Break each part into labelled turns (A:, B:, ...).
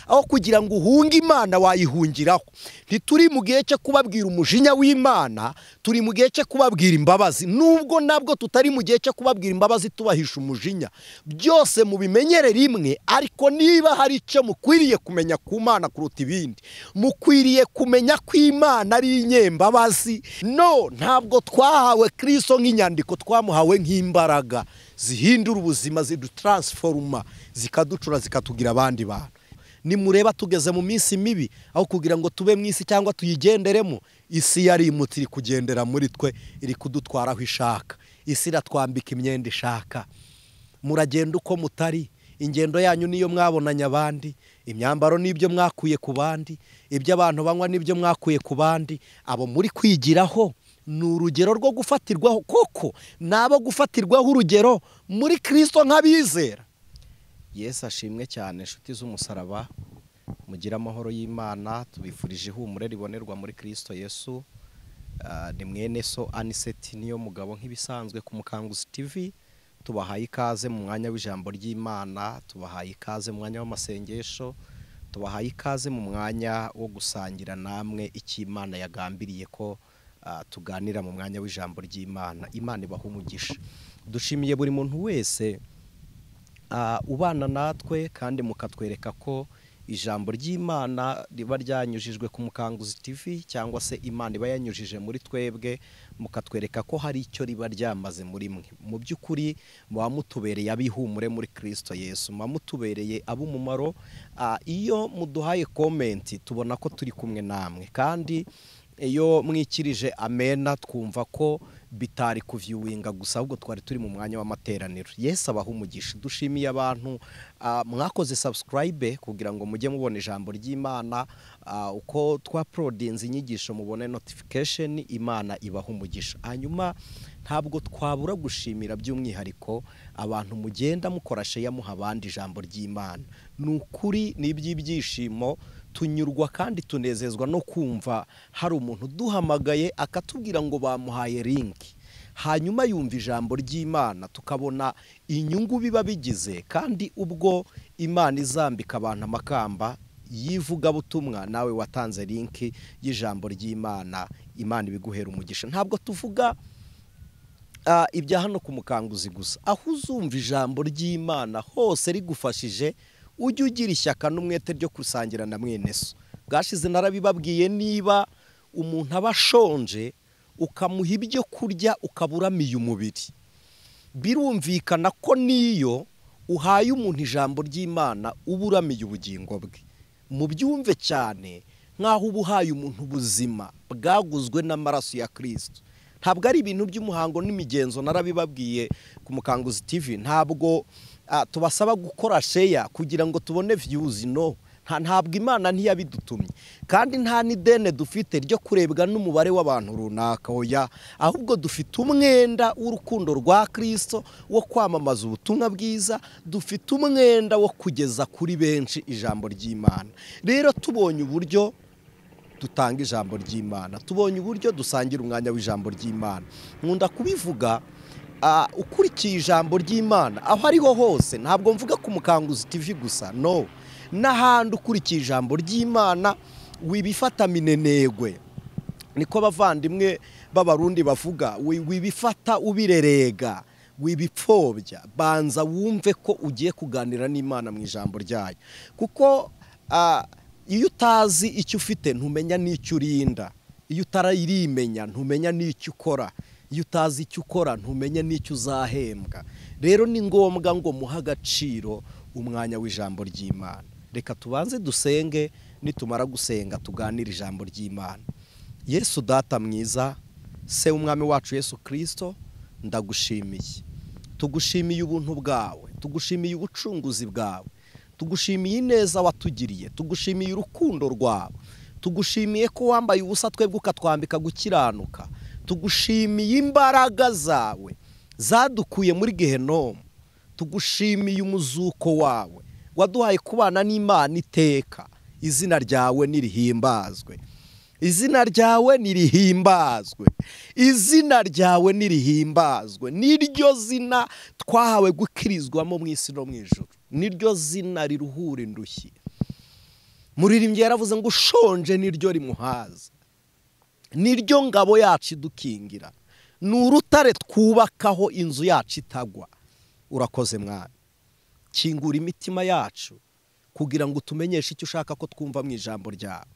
A: Aho kugira ngo uhunge Imana wayihungiraho. Ntituri mu gihe cyo kubabwira umujinya w'Imana, turi mu gihe cyo kubabwira imbabazi. Nubwo nabwo tutari mu gihe cyo kubabwira imbabazi tubahisha umujinya, byose mubimenyere rimwe. Ariko niba hari icyo mukwiriye kumenya ku Mana kuruta ibindi, mukwiriye kumenya ko Imana ari inyembabazi. No, ntabwo twahawe Kristo nk'inyandiko, twamuhawe nk'imbaraga zihindura ubuzima, zidutransforma, zikaducura, zikatugira abandi bantu. Nimureba tugeze mu minsi mibi, aho kugira ngo tube mu isi cyangwa tuyigenderemo, isi yarimutse iri kugendera muri twe, iri kudutwara aho ishaka. Isi iratwambika imyenda ishaka. Muragenda uko mutari, ingendo yanyu niyo mwabonanye abandi, imyambaro n'ibyo mwakuye ku bandi, ibyo abantu banywa n'ibyo mwakuye ku bandi. Abo muri kwigiraho ni urugero rwo gufatirwaho koko, nabo gufatirwaho urugero muri Kristo nk'abizera.
B: Yesu ashimwe cyane, inshuti z'umusaraba, mugira amahoro y'Imana. Tubifurije ihumure ribonerwa muri Kristo Yesu. Ni mwene so Aniseti niyo mugabo nk'ibisanzwe ku Mukanguzi TV. Tubahaye ikaze mu mwanya w'ijambo ry'Imana, tubahaye ikaze mu mwanya w'amasengesho, tubahaye ikaze mu mwanya wo gusangira namwe icyo Imana yagambiriye ko tuganira mu mwanya w'ijambo ry'Imana. Imana ibaha umugisha. Dushimiye buri muntu wese ubana natwe kandi mukatwereka ko ijambo ry'Imana riba ryanyujijwe ku Mukanguzi TV, cyangwa se Imana iba yanyujije muri twebwe, mukatwereka ko hari icyo riba ryamaze muri mwe. Mu by'ukuri muba mutubereye abihumure muri Kristo Yesu, muba mutubereye ab'umumaro. Iyo muduhaye komenti tubona ko turi kumwe namwe, kandi iyo mwikirije amena twumva ko bitari kuviewinga gusa, ahubwo twari turi mu mwanya w'amateraniro. Yesu abaha umugisha. Dushimiye abantu mwakoze subscribe kugira ngo mujye mubona ijambo ry'Imana, uko twaprodinze inyigisho mubone notification. Imana ibaha umugisha. Hanyuma ntabwo twabura gushimira by'umwihariko abantu mugenda mukora share muha abandi ijambo ry'Imana. Ni ukuri ni iby'ibyishimo, tunyurwa kandi tunezezwa no kumva hari umuntu duhamagaye akatubwira ngo bamuhaye link, hanyuma yumva ijambo ry'Imana, tukabona inyungu biba bigize. Kandi ubwo Imana izambika abantu amakamba yivugabutumwa, nawe watanze link y'ijambo ry'Imana, Imana ibiguhera umugisha. Ntabwo tuvuga ibya hano ku Mukanguzi gusa, aho uzumva ijambo ry'Imana hose rigufashije, ujye ugira ishyaka n'umwete ryo gusangira na mwene so. Bwashize narabibabwiye, niba umuntu aba ashonje ukamuha ibyo kurya ukaburamiye umubiri, birumvikana ko niyo uhaye umuntu ijambo ry'Imana uba uramiye ubugingo bwe. Mubyumve cyane nk'aho uba uhaye umuntu ubuzima bwaguzwe n'amaraso ya Kristo. Ntabwo ari ibintu by'umuhango n'imigenzo, narabibabwiye ku Mukanguzi TV. Ntabwo tubasaba gukora share kugira ngo tubone views, no. Ntabwo Imana ntiyabidutumye, kandi nta n'idene dufite ryo kurebwa n'umubare w'abantu runaka, oya. Ahubwo dufite umwenda w'urukundo rwa Kristo wo kwamamaza ubutumwa bwiza, dufite umwenda wo kugeza kuri benshi ijambo ry'Imana. Rero tubonye uburyo dutanga ijambo ry'Imana, tubonye uburyo dusangira umwanya w'ijambo ry'Imana. Nkunda kubivuga, ukurikiye ijambo ry'Imana aho ariho hose, ntabwo mvuga ku Mukanguzi TV gusa, no, n'ahandi ukurikiye ijambo ry'Imana wibifata minenegwe. Niko abavandimwe b'Abarundi bavuga, wibifata ubirerega, wibipfobya, banza wumve ko ugiye kuganira n'Imana mu ijambo ryayo. Kuko iyo utazi icyo ufite ntumenya n'icyo urinda, iyo utarayirimenya ntumenya n'icyo ukora, iyo utazi icyo ukora ntumenya n'icyo uzahembwa. Rero ni ngombwa ngo muhe agaciro umwanya w'ijambo ry'Imana. Reka tubanze dusenge, nitumara gusenga tuganire ijambo ry'Imana. Yesu data mwiza, se w'umwami wacu Yesu Kristo, ndagushimiye. Tugushimiye ubuntu bwawe, tugushimiye ubucunguzi bwawe, tugushimiye ineza watugiriye, tugushimiye urukundo rwawe, tugushimiye ko wambaye ubusa twebwe ukatwambika gukiranuka, tugushimiye imbaraga zawe zadukuye muri Gehinomu, tugushimiye umuzuko wawe waduhaye kubana n'Imana iteka. Izina ryawe nirihimbazwe, izina ryawe nirihimbazwe, izina ryawe nirihimbazwe. Niryo zina twahawe gukirizwamo mu isi no mu ijuru, niryo zina riruhura indushyi.
A: Muririmbyi yaravuze ngo ushonje niryo rimuhaza, niryo ngabo yacu idukingira, ni urutare twubakaho inzu yacu itagwa. Urakoze Mwami, kingura imitima yacu kugira ngo utumenyeshe icyo ushaka ko twumva mu ijambo ryawe.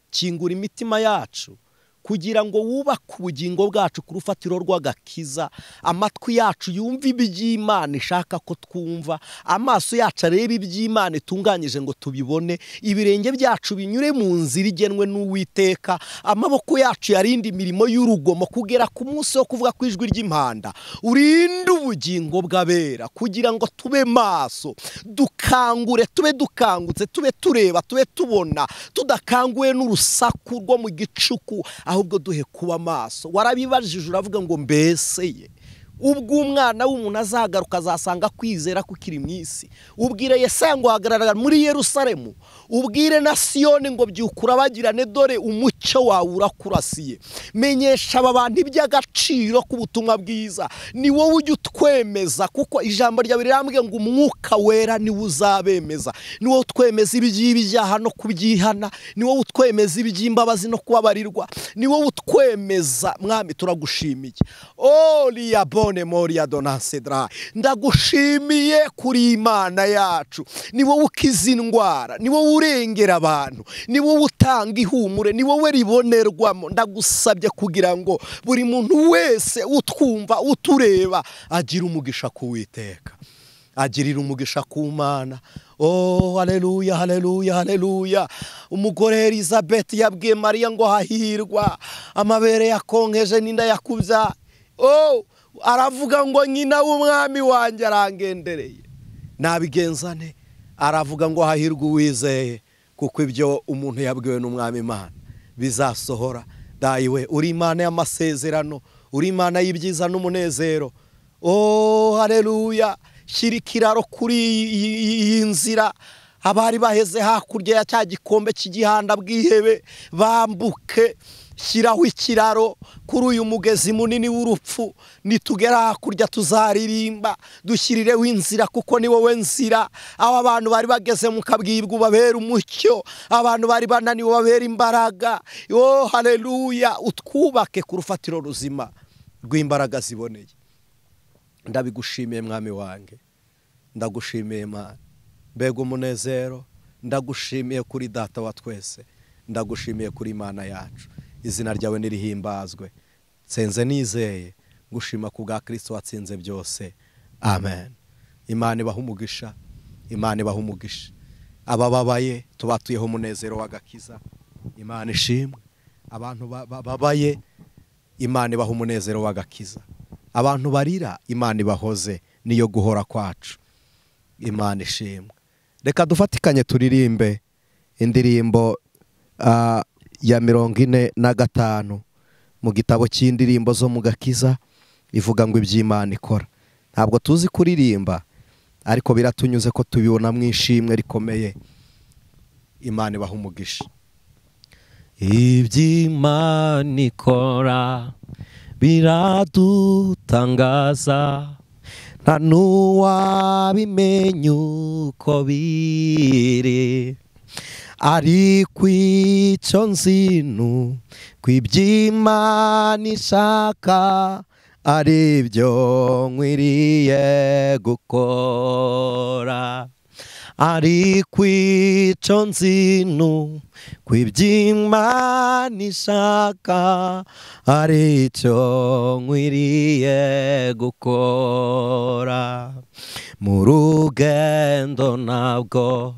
A: Kingura imitima yacu kugira ngo wubake ubugingo bwacu ku rufatiro rw'agakiza, amatwi yacu yumve iby'Imana ishaka ko twumva, amaso yacu arebe iby'Imana itunganyije ngo tubibone, ibirenge byacu binyure mu nzira igenwe n'Uwiteka, amaboko yacu yarinde imirimo y'urugomo kugera ku munsi wo kuvuga ku ijwi ry'impanda. Urinde ubugingo bw'abera kugira ngo tube maso, dukangure, tube dukangutse, tube tureba, tube tubona, tudakanguwe n'urusaku rwo mu gicuku, ahubwo duhe kuba maso. Warabibajije uravuga ngo mbese ye ubwo umwana w'umuntu azagaruka azasanga kwizera kukiri mu isi? Ubwire Yesaya ngo hagarara muri Yerusalemu, ubwire na Siyoni ngo byukura bagirane, dore umucyo wawe urakurasiye. Menyesha aba bantu iby'agaciro k'ubutumwa bwiza, ni wowe ujya utwemeza, kuko ijambo ryawe rirambwiye ngo umwuka wera niwe uzabemeza. Ni wowe utwemeza iby'ibyaha no kubyihana, ni wowe utwemeza iby'imbabazi no kubabarirwa, ni wowe utwemeza. Mwami turagushimiye. Oliya Moria donasedra, ndagushimiye kuri Imana yacu. Ni wowe ukiza indwara, ni wowe urengera abantu, ni wowe utanga ihumure, ni wowe ribonerwamo. Ndagusabye kugira ngo buri muntu wese utwumva utureba agira umugisha ku Uwiteka, agirira umugisha ku Mana. Oh, haleluya, haleluya, haleluya. Umugore Elizabeth yabwiye Mariya ngo hahirwa amabere yakonkeje n'inda yakubya. Oh, aravuga ngo nyina w'umwami wanjye arangendereye, nabigenzane. Aravuga ngo hahirwa uwizeye, kuko ibyo umuntu yabwiwe n'umwami Imana bizasohora. Dayiwe, uri Imana y'amasezerano, uri Imana y'ibyiza n'umunezero. Oh, haleluya. Shyira ikiraro kuri iyi nzira, abari baheze hakurya ya cya gikombe cy'igihanda bwihebe bambuke. Shyiraho ikiraro kuri uyu mugezi munini w'urupfu, nitugera hakurya tuzaririmba. Dushyirireho inzira, kuko ni wowe nzira. Aho abantu bari bageze mu kabwibwa ubabera umucyo, abantu bari bananiwe ubabera imbaraga. Oh, haleluya. Utwubake ku rufatiro ruzima rw'imbaraga ziboneye. Ndabigushimiye Mwami wanjye, ndagushimiye Mana, mbega umunezero. Ndagushimiye kuri Data wa twese, ndagushimiye kuri Imana yacu. Izina ryawe nirihimbazwe. Nsenze nizeye gushima ku bwa Kristo watsinze byose. Amen. Imana ibahe umugisha, Imana ibahe umugisha. Abababaye tubatuyeho umunezero w'agakiza, Imana ishimwe. Abantu bababaye, Imana ibahe umunezero w'agakiza. Abantu barira, Imana ibahoze, niyo guhora kwacu. Imana ishimwe. Reka dufatikanye turirimbe indirimbo ya 45 mu gitabo cy'indirimbo zo mu gakiza, ivuga ngo iby'Imana ikora. Ntabwo tuzi kuririmba, ariko biratunyuze ko tubibona mu ishimwe rikomeye. Imana ibahe umugisha.
C: Iby'Imana ikora biradutangaza,
A: nta n'uwabimenya uko biri, ariko icyo nzi ni uko iby'Imana ishaka ari byo nkwiriye gukora. Ariko icyo nzi ni uko iby'Imana ishaka ari cyo nkwiriye gukora. Mu rugendo ntabwo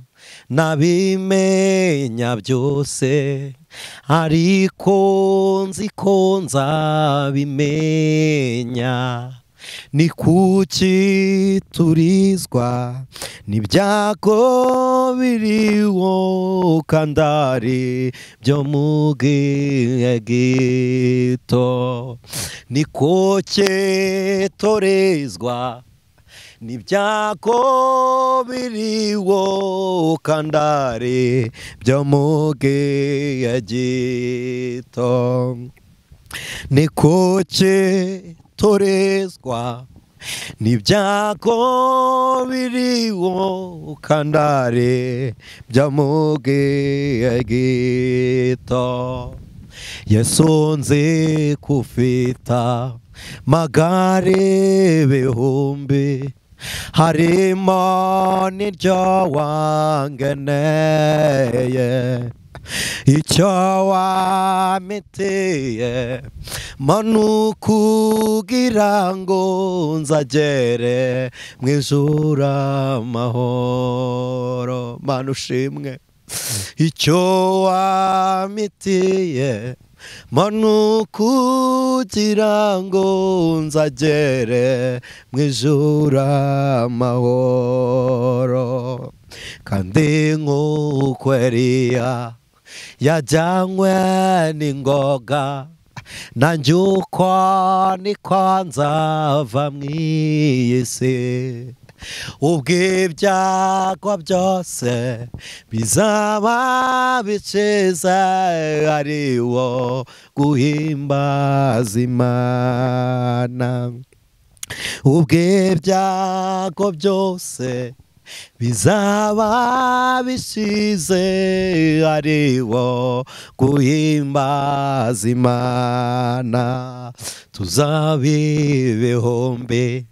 A: nabimenya byose, ariko nzi ko nzabimenya. Ni kuki turizwa n'ibyago biriho kandi ari byo mu gihe gito? Ni kuki turizwa n'ibyago biriho kandi ari byo mu gihe gito? Ni kuki turizwa N'ibyago biriho kandare byo mu gihe gito. Yesu nzi kufita magare ibihumbi, harimo n'iryo wangeneye. Icyo wampitiye manu kugira ngo nzagere mu ijuru amahoro. Mana ushimwe. Icyo wampitiye manu kugira ngo nzagere mu ijuru amahoro. Kandi nk'uko Eliya yajyanywe n'ingoga, nanjye uko niko nzava mu iyi si. Ubwo ibyago byose bizaba bikize, ari wo guhimbaza Imana. Ubwo ibyago byose bizaba bishize, ari wo guhimbaza Imana. Tuzaba ibihumbi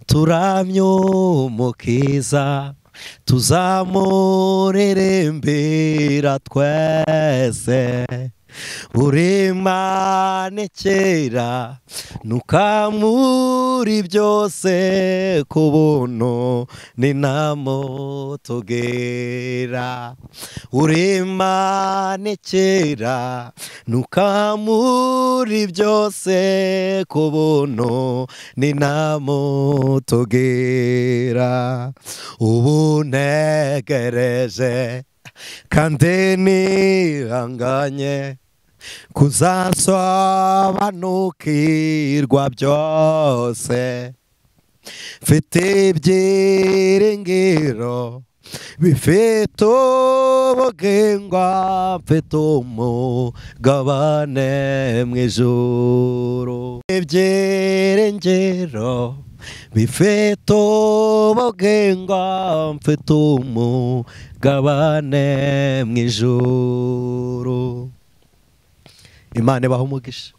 A: turamye Umukiza, tuzamuririmbira twese. Uri Imana ikera nukamuri byose, ku buntu ni namutugera. Uri Imana ikera nukamuri byose, ku buntu ni namutugera. Ubu ntegereje kandi nihanganye kuzasobanukirwa byose. Mfite ibyiringiro bifite ubugingo, mfite umugabane mu ijuru. Ibyiringiro bifite ubugingo, mfite umugabane mu ijuru. Imana ibahe umugisha.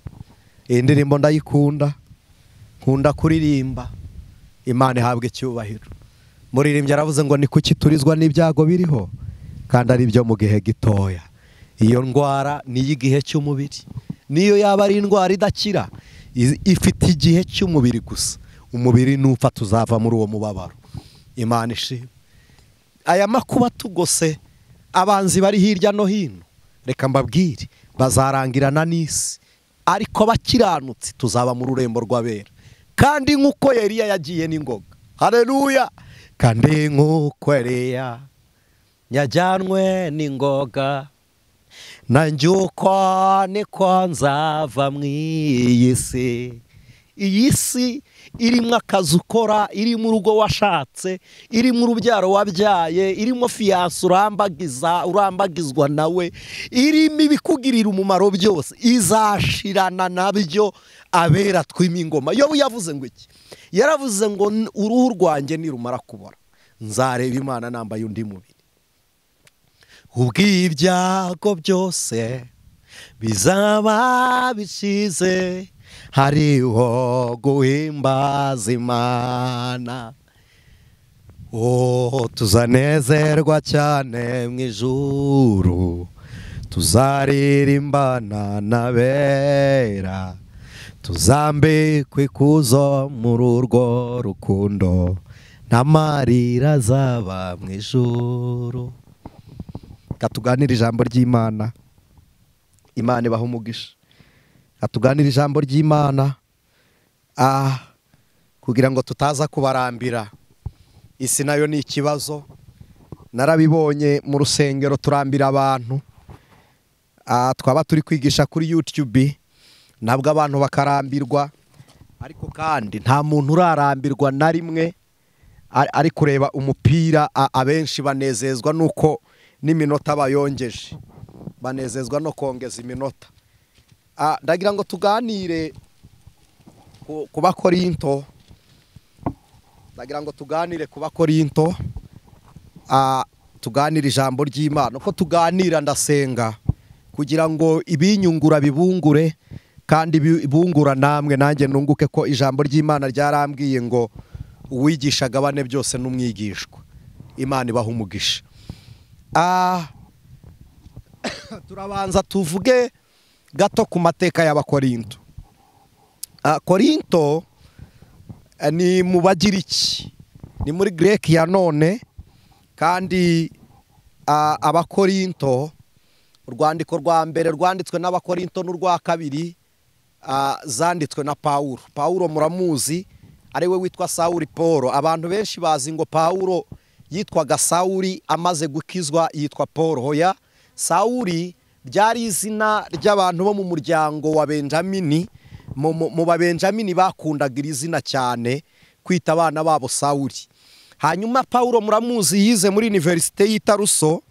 A: Iyi ndirimbo ndayikunda, nkunda kuririmba. Imana ihabwe icyubahiro. Muririmbyi aravuze ngo ni kuki turizwa n'ibyago biriho kandi ari byo mu gihe gitoya. Iyo ndwara ni iy'igihe cy'umubiri, niyo yaba ari indwara idakira, ifite igihe cy'umubiri gusa. Umubiri nupfa tuzava muri uwo mubabaro. Imana ishimwe. Aya makuba tugose, abanzi bari hirya no hino, reka mbabwire, bazarangirana n'isi, ariko bakiranutse tuzaba mu rurembo rw'abera. Kandi nk'uko Eliya yagiye n'ingoga, haleluya. Kandi nk'uko Eliya yajyanwe n'ingoga, nanjye uko niko nzava mu iyi si. Iyi si irimo akazi ukora, irimo urugo washatse, irimo urubyaro wabyaye, irimo fiyanse urambagizwa nawe, irimo ibikugirira umumaro byose, izashirana nabyo abera twima ingoma. Yobu yavuze ngo iki? Yaravuze ngo uruhu rwanjye nirumara kubora, nzareba Imana nambaye undi mubiri. Ubwo ibyago byose bizaba bishize, hariho guhimbaza Imana. Oh, tuzanezerwa cyane mu ijuru, tuzaririmbana n'abera, tuzambikwa ikuzo muri urwo rukundo, n'amarira azaba mu ijuru. Katuganire ijambo ry'Imana. Imana ibahe umugisha. Katuganire ijambo ry'Imana, kugira ngo tutaza kubarambira. Isi nayo ni ikibazo, narabibonye mu rusengero turambira abantu. Twaba turi kwigisha kuri YouTube, nabwo abantu bakarambirwa, ariko kandi nta muntu urarambirwa na rimwe ari kureba umupira. Abenshi banezezwa nuko n'iminota bayongeje, banezezwa no kongeza iminota. Ndagira ngo tuganire ku Bakorinto, Ndagira ngo tuganire ku Bakorinto, tuganire ijambo ry'Imana. Uko tuganira ndasenga kugira ngo ibinyungura bibungure kandi bibungura namwe, nanjye nunguke, ko ijambo ry'Imana ryarambwiye ngo uwigisha agabane byose n'umwigishwa. Imana ibaha umugisha. Turabanza tuvuge gato ku mateka y'Abakorinto. Korinto ni mu Bagiriki, ni muri Greki ya none, kandi Abakorinto, urwandiko rwa mbere rwanditswe n'Abakorinto n'urwa kabiri zanditswe na Paulo. Paulo muramuzi, ari we witwa Sauli Paul. Abantu benshi bazi ngo Paulo yitwaga Sauli, amaze gukizwa yitwa Paul. Hoya, Sauli ryari izina ry'abantu bo mu muryango wa Benjamini. Mu Babenjamini bakundaga iri zina cyane, kwita abana babo Sauli. Hanyuma Paulo muramuzi, yize muri Universite y'i Taruso,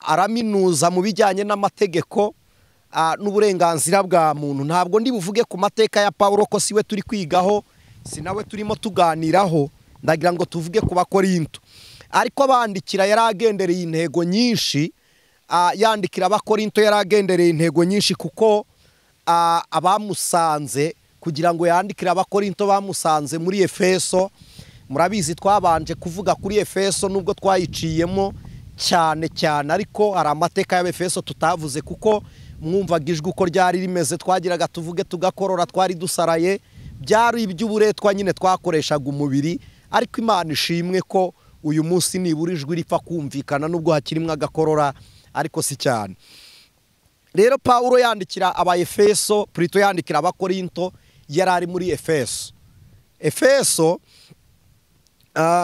A: araminuza mu bijyanye n'amategeko n'uburenganzira bwa muntu. Ntabwo ndi buvuge ku mateka ya Paulo ko siwe turi kwigaho, si nawe turimo tuganiraho, ndagira ngo tuvuge ku Bakorinto. Ariko abandikira yaragendereye intego nyinshi, yandikira Abakorinto yaragendereye intego nyinshi, kuko abamusanze kugira ngo yandikire Abakorinto bamusanze muri Efeso. Murabizi twabanje kuvuga kuri Efeso nubwo twayiciyemo cyane cyane, ariko hari amateka y'Abefeso tutavuze kuko mwumvaga ijwi uko ryari rimeze, twagiraga tuvuge tugakorora, twari dusaraye, byari iby'uburetwa nyine, twakoreshaga umubiri. Ariko Imana ishimwe ko uyu munsi nibura ijwi ripfa kumvikana nubwo hakirimwe agakorora, ariko si cyane. Rero Paulo yandikira Abaefeso, Plito yandikira Abakorinto, yari ari muri Efeso. Efeso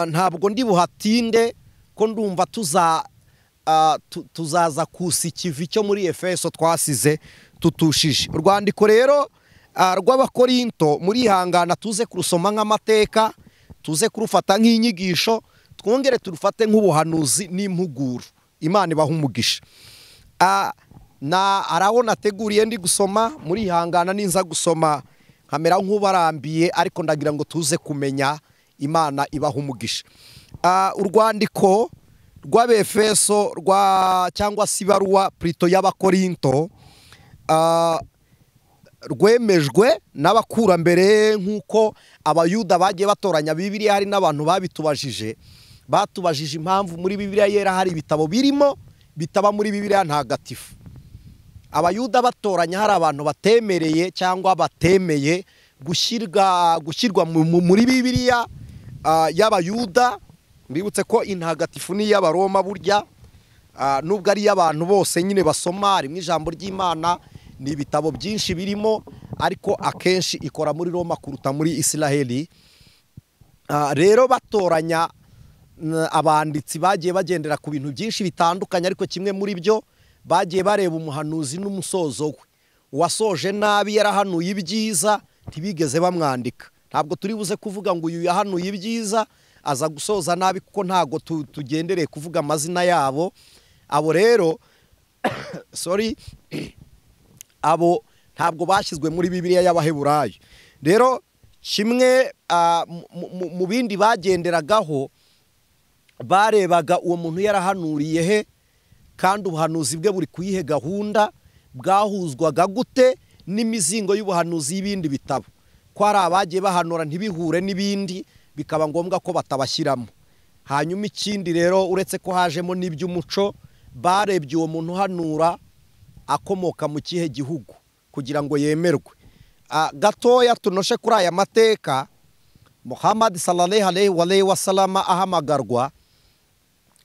A: ntabwo ndi buhatinde ko ndumva tuzaza kusa ikivi cyo muri Efeso twasize tutushije. Urwandiko rero rw'Abakorinto murihangana tuze kurusoma nk'amateka, tuze kurufata nk'inyigisho, twongere turufate nk'ubuhanuzi n'impuguro. Imana ibaha umugisha. Na araho nateguriye ndi gusoma, murihangana ninza gusoma nkamera nk'ubarambiye, ariko ndagira ngo tuze kumenya. Imana ibaha umugisha. Urwandiko rw'Abefeso rwa cyangwa se ibaruwa Plito y'Abakorinto rwemejwe n'abakurambere, nk'uko Abayuda bagiye batoranya Bibiliya. Hari n'abantu batubajije impamvu muri Bibiliya yera hari ibitabo birimo bitaba muri Bibiliya ntagatifu. Abayuda batoranya, hari abantu batemereye cyangwa batemeye gushyirwa muri Bibiliya y'Abayuda. Mbibutse ko intagatifu ni iy'Abaroma burya, nubwo ari iy'abantu bose nyine basoma, harimo ijambo ry'Imana, ni ibitabo byinshi birimo, ariko akenshi ikora muri Roma kuruta muri Israheli. Rero batoranya abanditsi bagiye bagendera ku bintu byinshi bitandukanye, ariko kimwe muri byo bagiye bareba umuhanuzi n'umusozo we. Uwasoje nabi yarahanuye ibyiza, ntibigeze bamwandika. Ntabwo turi buze kuvuga ngo uyu yahanuye ibyiza aza gusoza nabi, kuko ntago tugendereye kuvuga amazina yabo. Abo rero sorry, abo ntabwo bashyizwe muri Bibiliya y'Abaheburayo. Rero kimwe mu bindi bagenderagaho, barebaga uwo muntu yarahanuriye he, kandi ubuhanuzi bwe buri kuyihe gahunda, bwahuzwaga gute n'imizingo y'ubuhanuzi y'ibindi bitabo. Ko hari abagiye bahanura ntibihure n'ibindi, bikaba ngombwa ko batabashyiramo. Hanyuma ikindi rero, uretse ko hajemo n'iby'umuco, barebye uwo muntu uhanura akomoka mu kihe gihugu kugira ngo yemerwe. Gatoya tunoshe kuri aya mateka, Muhammad sallallahu alaihi wa sallam ahamagarwa,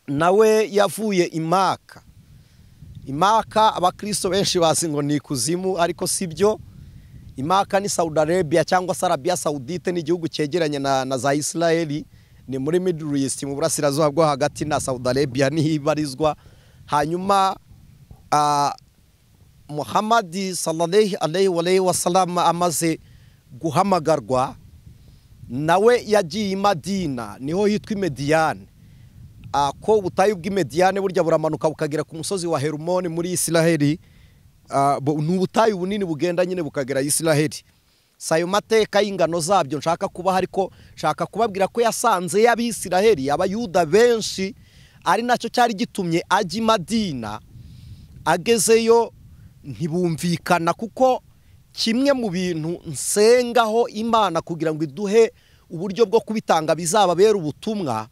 A: nawe yavuye Imaka. Imaka abakristo benshi bazi ngo ni ikuzimu, ariko sibyo. Imaka ni Saudi Arabia cyangwa se Arabia Saudite, ni igihugu cyegeranye na za Israeli, ni muri Middle East, mu burasirazuba bwo hagati, na Saudi Arabia niho ibarizwa. Hanyuma Muhammad sallallahu alaihi wa sallam amaze guhamagarwa, nawe yagiye i Madina, niho hitwa Imediyane. Ko ubutayu bw'Imediyane burya buramanuka bukagera ku musozi wa Hermoni muri Israheli. Ni ubutayu bunini bugenda nyine bukagera Israheli. Si ayo mateka y'ingano zabyo nshaka kubaha, ariko nshaka kubabwira ko yasanze y'Abisiraheli, Abayuda benshi, ari nacyo cyari gitumye ajya i Madina. Agezeyo ntibumvikana, kuko kimwe mu bintu nsengaho Imana kugira ngo iduhe uburyo bwo kubitanga bizababera ubutumwa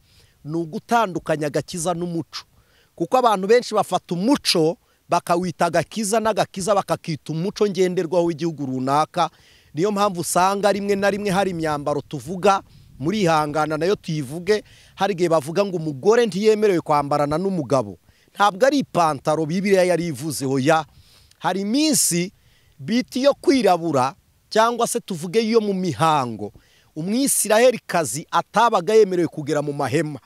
A: ni ugutandukanya agakiza n'umuco. Kuko abantu benshi bafata umuco bakawita agakiza, n'agakiza bakakita umuco ngenderwaho w'igihugu runaka. Niyo mpamvu usanga rimwe na rimwe hari imyambaro tuvuga muri ihangana nayo tuyivuge, hari igihe bavuga ngo umugore ntiyemerewe kwambarana n'umugabo. Ntabwo ari ipantaro Bibiliya yari ivuze, oya. Hari iminsi biti yo kwirabura cyangwa se tuvuge yo mu mihango, Umwisiraheli-kazi atabaga yemerewe kugera mu mahema.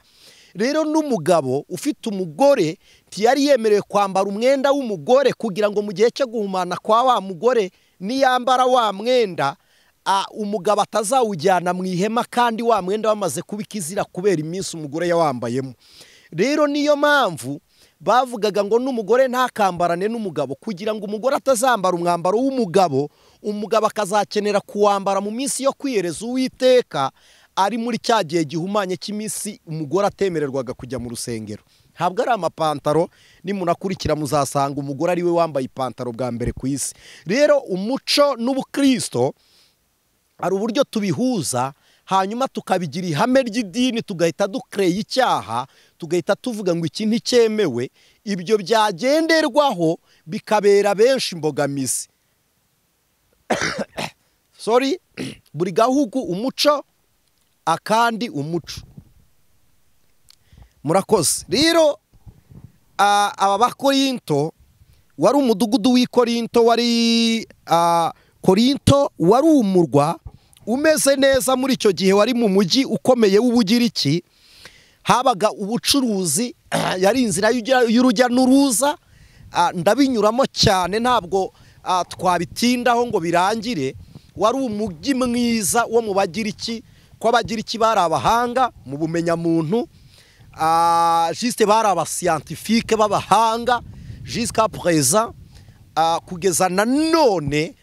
A: Rero n'umugabo ufite umugore ntiyari yemerewe kwambara umwenda w'umugore, kugira ngo mu gihe cyo guhumana kwa wa mugore niyambara wa mwenda umugabo atazawujyana mu ihema, kandi wa mwenda wamaze kuba ikizira kubera iminsi umugore yawambayemo. Rero niyo mpamvu bavugaga ngo n'umugore ntakambarane n'umugabo, kugira ngo umugore atazambara umwambaro w'umugabo, umugabo akazakenera kuwambara mu minsi yo kwiyereza Uwiteka, ari muri cya gihe gihumanye cy'iminsi umugore atemererwaga kujya mu rusengero. Ntabwo ari amapantaro, nimunakurikira muzasanga umugore ari we wambaye ipantaro bwa mbere ku isi. Rero umuco n'ubukristo hari uburyo tubihuza, hanyuma tukabigira ihame ry'idini, tugahita dukreye icyaha, tugahita tuvuga ngo iki nticyemewe. Ibyo byagenderwaho bikabera benshi imbogamizi. Sorry, buri gahugu umuco akandi umuco. Murakoze. Rero aba Bakorinto, wari umudugudu w'i Korinto, wari Korinto wari umurwa umeze neza muri icyo gihe, wari mu mujyi ukomeye w'Ubugiriki, habaga ubucuruzi, yari inzira y'urujya n'uruza. Ndabinyuramo cyane ntabwo twabitindaho ngo birangire. Wari umujyi mwiza wo mu Bagiriki, ko Abagiriki bari abahanga mu bumenyamuntu, juste bari abasiyantifike b'abahanga jusqu'à présent, kugeza na none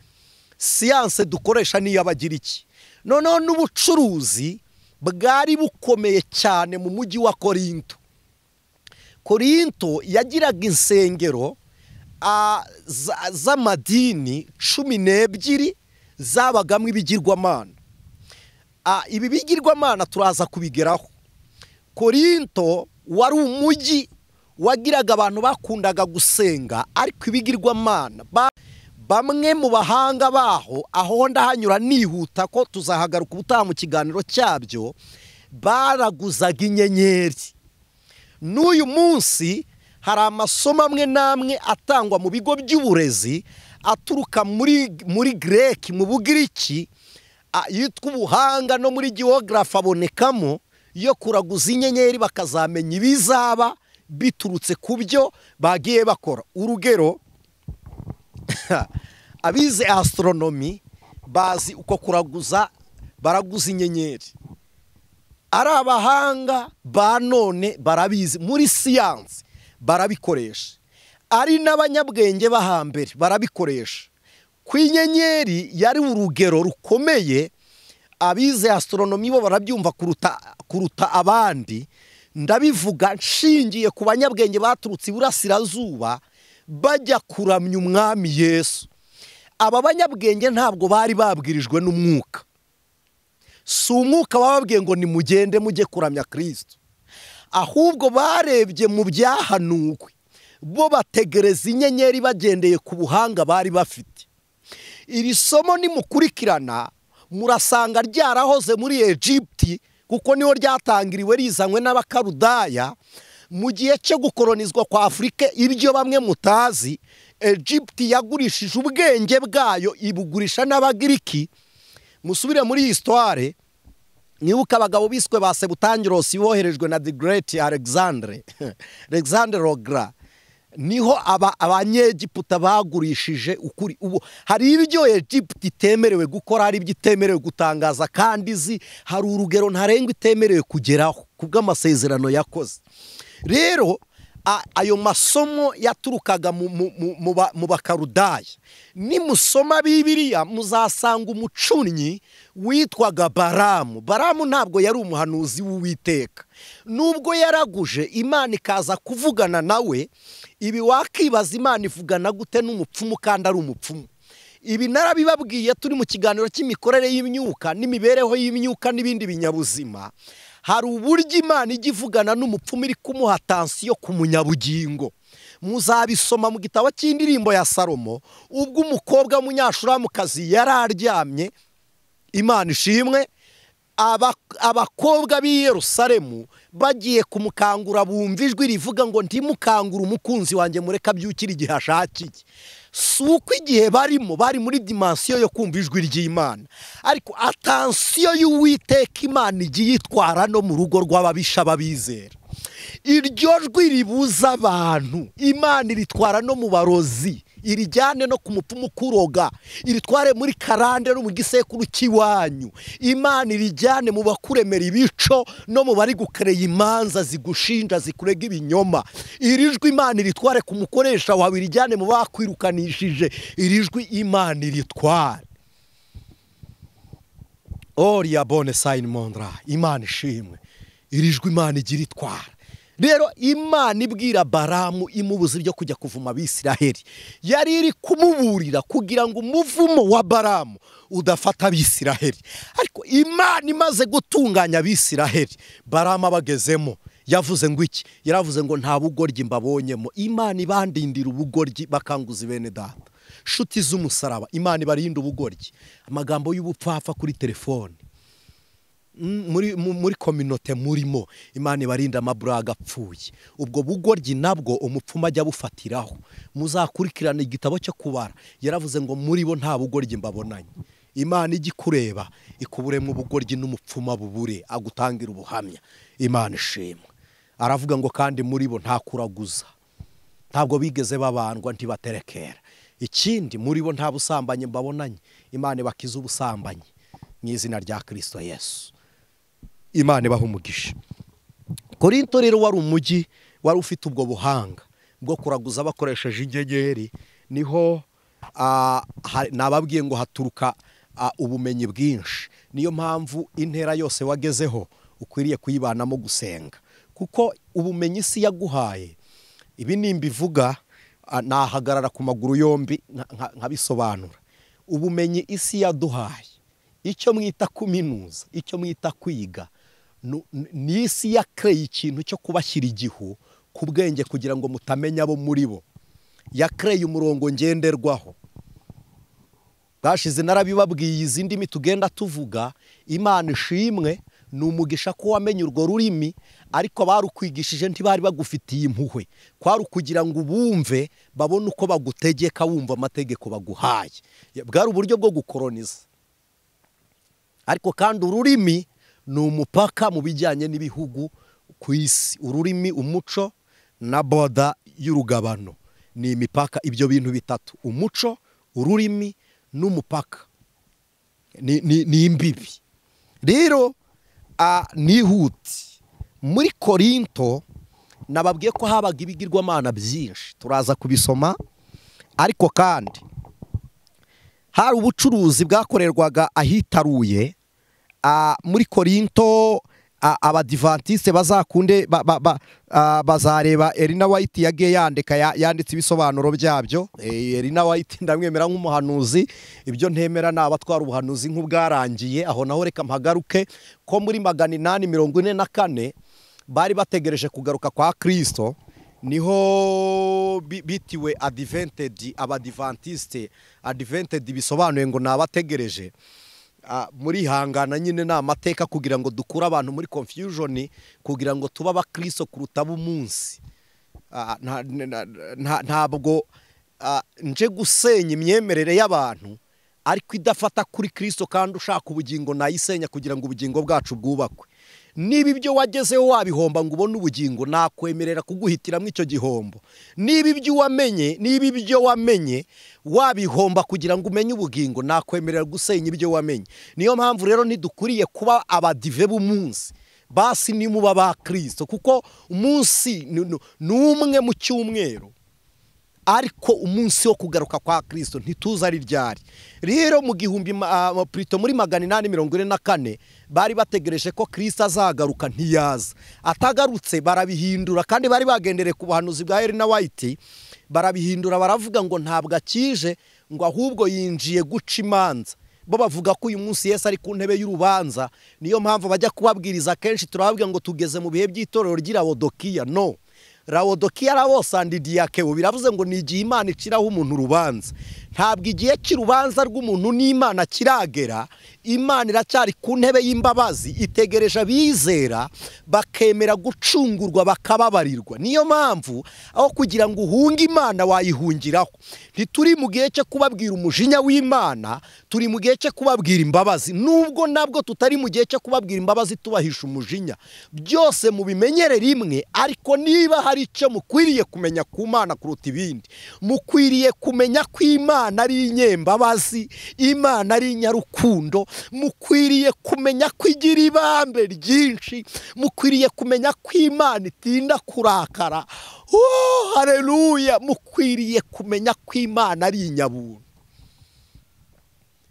A: siyanse dukoresha niyo Abagiriki. Noneho n'ubucuruzi bwari bukomeye cyane mu mujyi wa Korinto. Korinto yagiraga insengero z'amadini 12 zabagamo ibigirwamana. Ibi bigirwamana turaza kubigeraho. Korinto wari umujyi wagiraga abantu bakundaga gusenga, ariko ibigirwamana bamwe mu bahanga baho, aho ndahanyura nihuta ko tuzahagaruka ubutaha mu kiganiro cyabyo, baraguzaga inyenyeri. N'uyu munsi hari amasomo amwe n'amwe atangwa mu bigo by'uburezi aturuka muri Greki, mu Bugiriki, yitwa ubuhanga, no muri geography abonekamo, yo kuraguza inyenyeri bakazamenya ibizaba biturutse ku byo bagiye bakora. Urugero, abize astronomy bazi uko kuraguza, baraguza inyenyeri. Ari abahanga ba none barabizi, muri siyansi barabikoresha, ari n'abanyabwenge bahambere barabikoresha. Ku inyenyeri yari urugero rukomeye, abize astronomy bo barabyumva kuruta abandi. Ndabivuga nshingiye ku banyabwenge baturutse iburasirazuba bajya kuramya umwami Yesu. Aba banyabwenge ntabwo bari babwirijwe n'umwuka. Si umwuka wababwiye ngo nimugende mujye kuramya Kristo, ahubwo barebye mu byahanuwe, bo bategereza inyenyeri bagendeye ku buhanga bari bafite. Iri somo nimukurikirana murasanga ryarahoze muri Egypte, kuko niho ryatangiriwe rizanywe n'Abakarudaya mu gihe cyo gukolonizwa kwa Afurika. Ibyo bamwe mutazi, Egypte yagurishije ubwenge bwayo ibugurisha n'Abagiriki. Musubire muri histoire, nibuka abagabo biswe ba Sebutangirosi boherejwe na the great Alexandre Rogra, niho Abanyegiputa bagurishije ukuri. Ubu hari ibyo Egypte itemerewe gukora, hari ibyo itemerewe gutangaza, kandi izi hari urugero ntarengwa itemerewe kugeraho kubw'amasezerano yakoze. Rero Ayo masomo yaturukaga mu Bakarudaya. Nimusoma Bibiliya muzasanga umucunnyi witwaga Baramu. Baramu ntabwo yari umuhanuzi w'Uwiteka, nubwo yaraguje Imana ikaza kuvugana nawe. Ibi wakibaza, Imana ivugana gute n'umupfumu kandi ari umupfumu? Ibi narabibabwiye turi mu kiganiro cy'imikorere y'imyuka n'imibereho y'imyuka n'ibindi binyabuzima. Hari uburyo Imana ijya ivugana n'umupfumu iri kumuha attention ku munyabugingo. Muzabisoma mu gitabo cy'indirimbo ya Salomo, ubwo umukobwa w'umunyashuramukazi yari aryamye, Imana ishimwe, abakobwa b'i Yerusalemu bagiye kumukangura bumva ijwi rivuga ngo ntimukangure umukunzi wanjye, mureke abyukire igihe ashakiye. Si uko igihe barimo bari muri dimension yo kumva ijwi ry'Imana, ariko attention y'Uwiteka Imana igiye yitwara no mu rugo rw'ababisha babizera. Iryo jwi ribuza abantu, Imana iritwara no mu barozi, irijyane no ku mupfumu kuroga, iritware muri karande no mu gisekuru cy'iwanyu. Imana irijyane mu bakuremera ibico no mu bari gukereye imanza zigushinja zikurega ibinyoma. Iri jwi Imana iritware ku mukoresha wawe, irijyane mu bakwirukanishije. Iri jwi Imana iritware. Oria bone sayini mondra, Imana ishimwe. Iri jwi Imana igira itwara. Rero Imana ibwira Baramu imubuza ibyo kujya kuvuma Abisiraheli, yari iri kumuburira kugira ngo umuvumo wa Baramu udafata Abisiraheli. Ariko Imana imaze gutunganya Abisiraheli, Baramu abagezemo yavuze ngo iki? Yaravuze ngo nta bugoryi mbabonyemo. Imana ibandindira ubugoryi bakanguza bene data. Shuti z'umusaraba, Imana ibarinda ubugoryi, amagambo y'ubupfapfa kuri telefone, muri kominote murimo, Imana ibarinda amaburaga apfuye. Ubwo bugoryi nabwo umupfumu ajya bufatiraho. Muzakurikirana igitabo cyo kubara, yaravuze ngo muri bo nta bugoryi mbabonanye. Imana ijya ikureba ikuburemo ubugoryi n'umupfumu bubure, agutangira ubuhamya. Imana ishimwe. Aravuga ngo kandi muri bo nta kuraguza, ntabwo bigeze babandwa, ntibaterekera. Ikindi, muri bo nta busambanyi mbabonanye. Imana ibakiza ubusambanyi mu izina rya Kristo Yesu. Imana ibaha umugisha. Korinto rero wari umujyi wari ufite ubwo buhanga bwo kuraguza bakoresheje inyenyeri. Niho nababwiye ngo haturuka ubumenyi bwinshi. Niyo mpamvu intera yose wagezeho ukwiriye kuyibanamo gusenga, kuko ubumenyi isi yaguhaye. Ibi nimbivuga nahagarara ku maguru yombi nkabisobanura. Ubumenyi isi yaduhaye, icyo mwita kuminuza, icyo mwita kwiga, ni isi yakreye ikintu cyo kubashyira igihu ku bwenge kugira ngo mutamenya abo muri bo. Yakreye umurongo ngenderwaho. Bwashize narabibabwiye, izi ndimi tugenda tuvuga, Imana ishimwe, ni umugisha ko wamenye urwo rurimi, ariko barukwigishije ntibari bagufitiye impuhwe. Kwari ukugira ngo ubumve, babone uko bagutegeka, wumva amategeko baguhaye. Bwari uburyo bwo gukoroniza. Ariko kandi ururimi ni umupaka mu bijyanye n'ibihugu ku isi. Ururimi, umuco na boda y'urugabano ni imipaka. Ibyo bintu bitatu, umuco, ururimi n'umupaka, ni imbibi. Rero nihuti muri Korinto nababwiye ko habaga ibigirwamana byinshi, turaza kubisoma. Ariko kandi hari ubucuruzi bwakorerwaga ahitaruye muri Korinto. Abadivantiste bazakunde bazareba Elina White yagiye yandika, yanditse ibisobanuro byabyo. Elina White ndamwemera nk'umuhanuzi, ibyo ntemera nabatwara ubuhanuzi nk'ubwarangiye. Aho naho reka mpagaruke ko muri 844 bari bategereje kugaruka kwa Kristo, niho bitiwe advented, abadivantiste. Advented bisobanuye ngo nabategereje. Muri hangana nyine ni amateka kugira ngo dukure abantu muri confusion, kugira ngo tuba abakristo kuruta umunsi. Ntabwo nje gusenya imyemerere y'abantu, ariko idafata kuri Kristo, kandi ushaka ubugingo nayisenya kugira ngo ubugingo bwacu bwubakwe. Niba ibyo wagezeho wabihomba ngo ubone ubugingo, nakwemerera kuguhitiramo icyo gihombo. Niba ibyo wamenye, niba ibyo wamenye wabihomba kugira ngo umenye ubugingo, nakwemerera gusenya ibyo wamenye. Niyo mpamvu rero ntidukuriye kuba abadive b'umunsi Basi nimuba ba Kristo, kuko umunsi ni umwe mu cyumweru, ariko umunsi wo kugaruka kwa Kristo ntituzi ari ryari. Rero mu gihumbi plutôt muri 844 bari bategereje ko Kristo azagaruka, ntiyaza. Atagarutse barabihindura, kandi bari bagendereye ku buhanuzi bwa Elena White, barabihindura baravuga ngo ntabwo akije, ngo ahubwo yinjiye guca imanza. Bo bavuga ko uyu munsi Yesu ari ku ntebe y'urubanza. Niyo mpamvu bajya kubabwiriza kenshi turababwira ngo tugeze mu bihe by'itorero ry'Irawodokiya. No, Laodikiya rawosandidiyakewo biravuze ngo ni igihe Imana iciraho umuntu urubanza. Ntabwo igihe cy'urubanza rw'umuntu n'Imana kiragera. Imana iracyari ku ntebe y'imbabazi, itegereje abizera bakemera gucungurwa bakababarirwa. Niyo mpamvu aho kugira ngo uhunge Imana wayihungiraho. Ntituri mu gihe cyo kubabwira umujinya w'Imana, turi mu gihe cyo kubabwira imbabazi. Nubwo nabwo tutari mu gihe cyo kubabwira imbabazi tubahisha umujinya, byose mubimenyere rimwe. Ariko niba hari icyo mukwiriye kumenya ku Mana kuruta ibindi, mukwiriye kumenya ko Imana ari inyembabazi, Imana ari inyarukundo. Mukwiriye kumenya ko igira ibambe ryinshi, mukwiriye kumenya ko Imana itinda kurakara. Oh, haleluya! Mukwiriye kumenya ko Imana ari inyabuntu.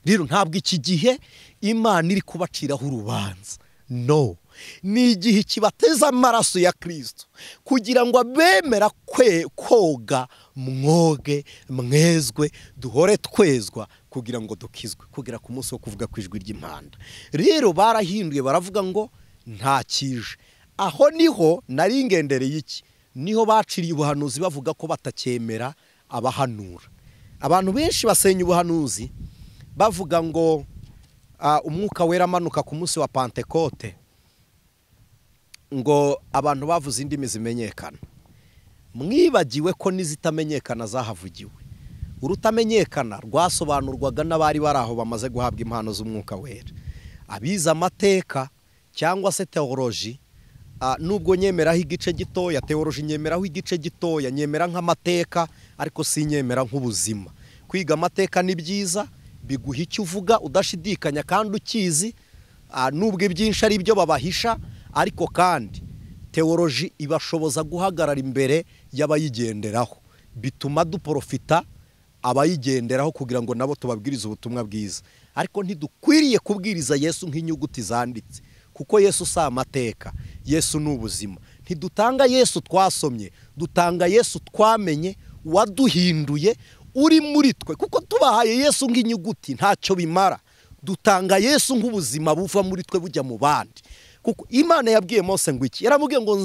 A: Rero ntabwo iki gihe Imana iri kubaciraho urubanza, no, ni igihe kibateza amaraso ya Kristo kugira ngo abemera kwe koga mwoge mwezwe, duhore twezwa kugira ngo dukizwe kugera ku munsi wo kuvuga ku ijwi ry'impanda. Rero barahinduye baravuga ngo nta kije. Aho niho nari ngendereye iki, niho baciriye ubuhanuzi bavuga ko batacyemera abahanura. Abantu benshi basenya ubuhanuzi bavuga ngo umwuka wera amanuka ku munsi wa Pentekote, ngo abantu bavuze indimi zimenyekana. Mwibagiwe ko n'izitamenyekana zahavugiwe. Urutamenyekana rwasobanurwaga n'abari bari aho bamaze guhabwa impano z'umwuka wera. Abize amateka cyangwa se teoloji, nubwo nyemeraho igice gitoya, teoloji nyemeraho igice gitoya, nyemera nk'amateka ariko sinyemera nk'ubuzima. Kwiga amateka ni byiza, biguha icyo uvuga udashidikanya kandi ukizi, nubwo ibyinshi ari byo babahisha, ariko kandi teoloji ibashoboza guhagarara imbere y'abayigenderaho, bituma duprofita abayigenderaho kugira ngo nabo tubabwirize ubutumwa bwiza. Ariko ntidukwiriye kubwiriza Yesu nk'inyuguti zanditse, kuko Yesu si amateka, Yesu ni ubuzima. Ntidutanga Yesu twasomye, dutanga Yesu twamenye, waduhinduye, uri muri twe. Kuko tubahaye Yesu nk'inyuguti ntacyo bimara, dutanga Yesu nk'ubuzima buva muri twe bujya mu bandi. Kuko Imana yabwiye Mose ngo iki? Yaramubwiye ngo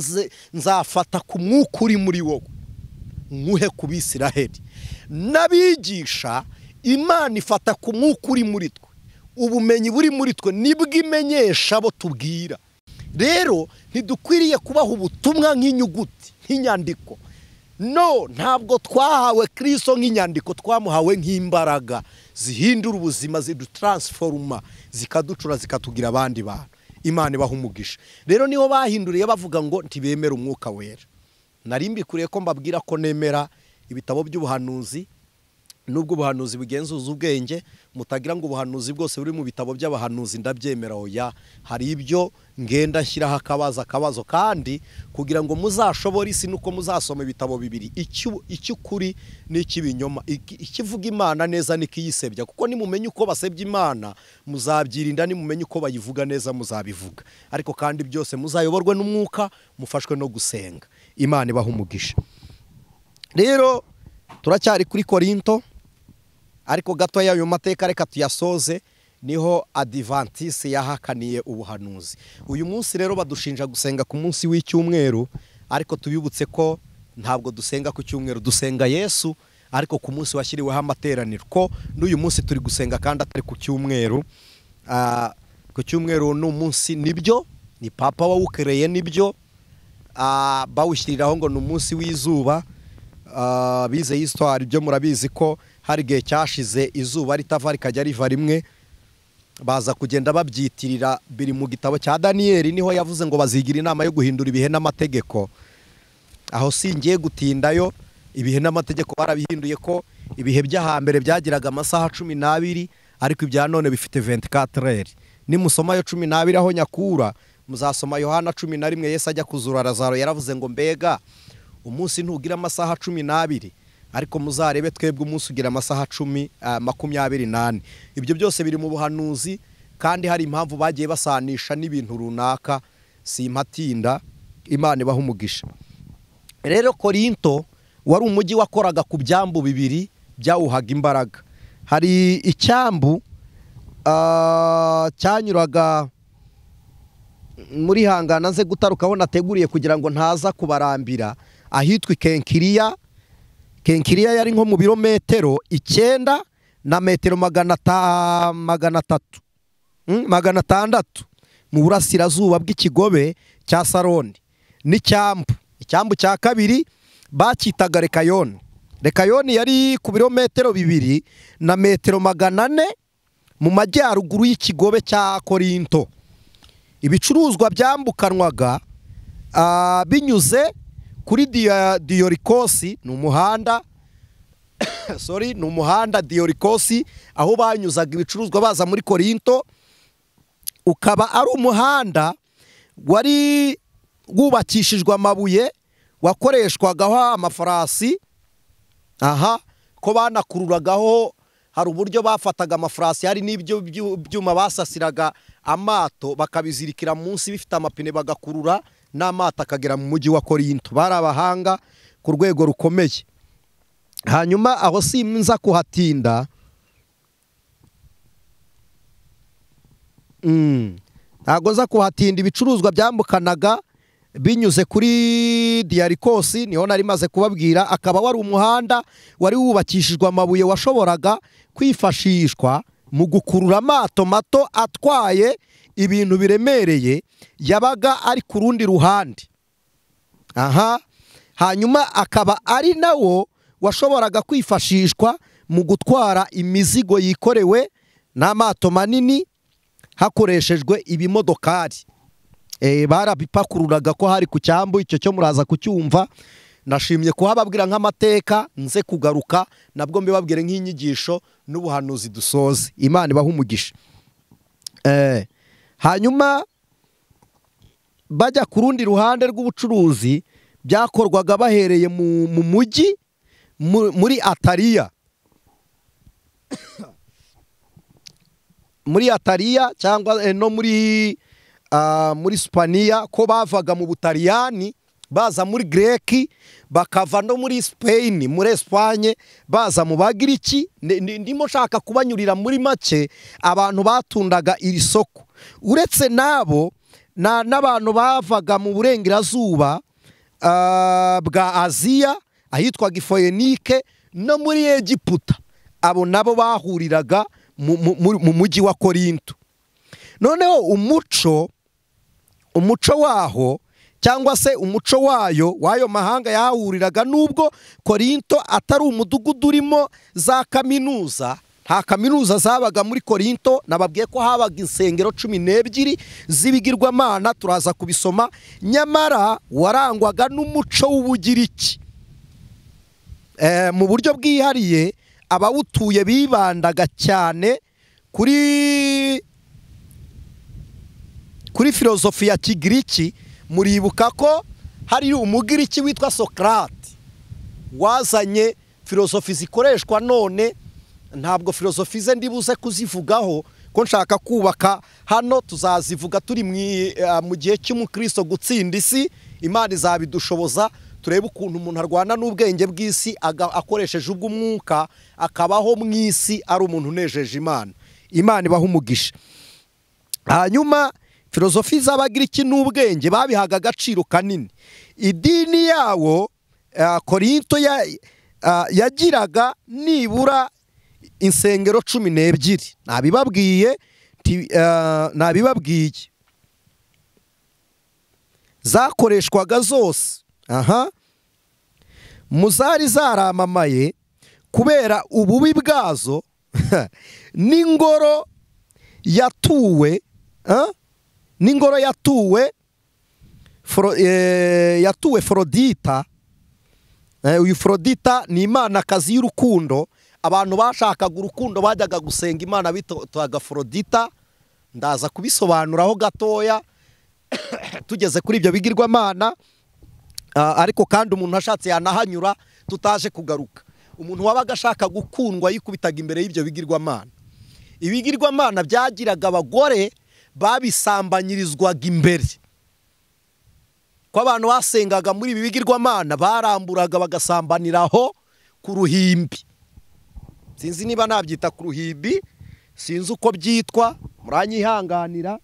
A: nzafata ku mwuka uri muri wowe nkuhe ku Bisiraheli. N'abigisha Imana ifata ku mwuka uri muri twe, ubumenyi buri muri twe nibwo imenyesha abo tubwira. Rero ntidukwiriye kubaha ubutumwa nk'inyuguti, nk'inyandiko. No, ntabwo twahawe Kristo nk'inyandiko, twamuhawe nk'imbaraga zihindura ubuzima, zidutransforma, zikaducura, zikatugira abandi bantu. Imana ibaha umugisha. Rero niho bahinduriye bavuga ngo ntibemera umwuka wera. Nari mbikuriye ko mbabwira ko nemera ibitabo by'ubuhanuzi, nubwo ubuhanuzi bugenzuza ubwenge, mutagira ngo ubuhanuzi bwose buri mu bitabo by'abahanuzi ndabyemera, oya. Hari ibyo ngenda nshyiraho akabazo, kandi kugira ngo muzashobore isi nuko muzasoma ibitabo bibiri, icy'ukuri n'icy'ibinyoma, ikivuga Imana neza n'ikiyisebya. Kuko nimumenye uko basebya Imana muzabyirinda, nimumenye uko bayivuga neza muzabivuga. Ariko kandi byose muzayoborwe n'umwuka, mufashwe no gusenga. Imana ibaha umugisha. Rero turacyari kuri Korinto, ariko gato y'ayo mateka reka tuyasoze. Niho Adventiste yahakaniye ubuhanuzi. Uyu munsi rero badushinja gusenga ku munsi w'icyumweru, ariko tubibutse ko ntabwo dusenga ku cyumweru, dusenga Yesu ariko ku munsi washyiriweho amateraniro. Ko n'uyu munsi turi gusenga kandi atari ku cyumweru. Ku cyumweru ni umunsi, nibyo ni Papa wawukereye, nibyo bawushyiriraho ngo ni umunsi w'izuba. Bize histoire ibyo murabizi ko hari igihe cyashize izuba ritava rikajya riva rimwe, baza kugenda babyitirira. Biri mu gitabo cya Daniyeli, niho yavuze ngo bazigira inama yo guhindura ibihe n'amategeko. Aho singiye gutindayo, ibihe n'amategeko barabihinduye, ko ibihe by'ahambere byagiraga amasaha 12, ariko ibya none bifite 24 heures. Nimusoma yo 12 aho nyakura Muzasoma Yohana 11, Yesu ajya kuzura Lazaro yaravuze ngo mbega umunsi ntugira amasaha 12, ariko muzarebe twebwe umunsi ugira amasaha 24. Ibyo byose biri mu buhanuzi, kandi hari impamvu bagiye basanisha n'ibintu runaka. Simpatinda, Imana ibaha umugisha. Rero Korinto wari umujyi wakoraga ku byambu bibiri byawuhaga imbaraga. Hari icyambu cyanyuraga muri hangana nze gutarukaho nateguriye kugira ngo ntaza kubarambira, ahitwa Kenkiriya. Kenkiriya yari nko mu birometero 9 na metero 600 mu burasirazuba bw'ikigobe cya Saroni. N'icyambu, icyambu cya kabiri bacyitaga Rekayoni. Rekayoni yari ku birometero 2 na metero 400 mu majyaruguru y'ikigobe cya Korinto. Ibicuruzwa byambukanwaga binyuze kuri Diorikosi, ni umuhanda sorry, ni umuhanda Diorikosi, aho banyuzaga ibicuruzwa baza muri Korinto, ukaba ari umuhanda wari wubakishijwe amabuye, wakoreshwagaho amafarasi. Aha ko banakururagaho, hari uburyo bafataga amafarasi, hari n'ibyo byuma basasiraga amato bakabizirikira munsi bifite amapine, bagakurura n'amato akagera mu mujyi wa Korinto. Bari abahanga ku rwego rukomeye. Hanyuma aho simza kuhatinda, ntago nza kuhatinda. Ibicuruzwa byambukanaga binyuze kuri Diarikosi, niho nari maze kubabwira, akaba wari umuhanda wari wubakishijwe amabuye washoboraga kwifashishwa mu gukurura amato mato atwaye ibintu biremereye yabaga ari ku rundi ruhande. Aha hanyuma akaba ari nawo washoboraga kwifashishwa mu gutwara imizigo yikorewe n'amato manini hakoreshejwe ibimodokari. Barabipakururaga ko hari ku cyambu, icyo cyo muraza kucyumva. Nashimye kuhababwira nk'amateka, nze kugaruka nabwo mbibabwire nk'inyigisho n'ubuhanuzi dusoze. Imana ibahe umugisha. Hanyuma bajya ku rundi ruhande rw'ubucuruzi, byakorwaga bahereye mu mujyi muri Atariya, muri Atariya cyangwa no muri Spaniya, ko bavaga mu Butaliyani baza muri Greki, bakava no muri Spain, muri Espagne baza mu Bagiriki. Ndimo nshaka kubanyurira muri make abantu batundaga iri soko. Uretse nabo n'abantu bavaga mu burengerazuba bwa Aziya ahitwaga Foyenike no muri Egiputa, abo nabo bahuriraga mu mujyi wa Korinto. Noneho umuco waho cyangwa se umuco wayo wayo mahanga yahuriraga, nubwo Korinto atari umudugudu urimo za kaminuza, nta kaminuza zabaga muri Korinto. Nababwiye ko habaga insengero 12 z'ibigirwamana, turaza kubisoma. Nyamara warangwaga n'umuco w'Ubugiriki mu buryo bwihariye. Abawutuye bibandaga cyane kuri filozofi ya Kigiriki. Muribuka ko hari umugiriki witwa Socrate wazanye filozofi zikoreshwa none. Ntabwo filozofi ze ndibuze kuzivugaho, ko nshaka kubaka hano, tuzazivuga turi mu gihe cy'umukristo gutsinda isi. Imana izabidushoboza, turebe ukuntu umuntu arwana n'ubwenge bw'isi akoresheje ubw'umwuka, akabaho mu isi ari umuntu unejeje Imana. Imana ibaha umugisha. Hanyuma filozofi z'Abagiriki n'ubwenge babihaga agaciro kanini. Idini yawo Korinto yagiraga nibura insengero 12. Nabibabwiye zakoreshwaga zose. Aha muzari zaramamaye kubera ububi bwazo n'ingoro yatuwe n'ingoro yatuwe yatuwe Frodita. Uyu Frodita ni imanakazi y'urukundo. Abantu bashakaga urukundo bajyaga gusenga imana bitwaga Frodita. Ndaza kubisobanuraho gatoya. Tugeze kuri ibyo bigirwamana, ariko kandi umuntu ashatse yanahanyura tutaje kugaruka. Umuntu wabaga ashaka gukundwa yikubitaga imbere y'ibyo bigirwamana. Ibigirwamana byagiraga abagore babisambanyirizwaga imbere. Ko abantu basengaga muri ibi bigirwamana baramburaga bagasambaniraho ku ruhimbi. Sinzi niba nabyita ku ruhimbi, sinzi uko byitwa, muranyihanganira.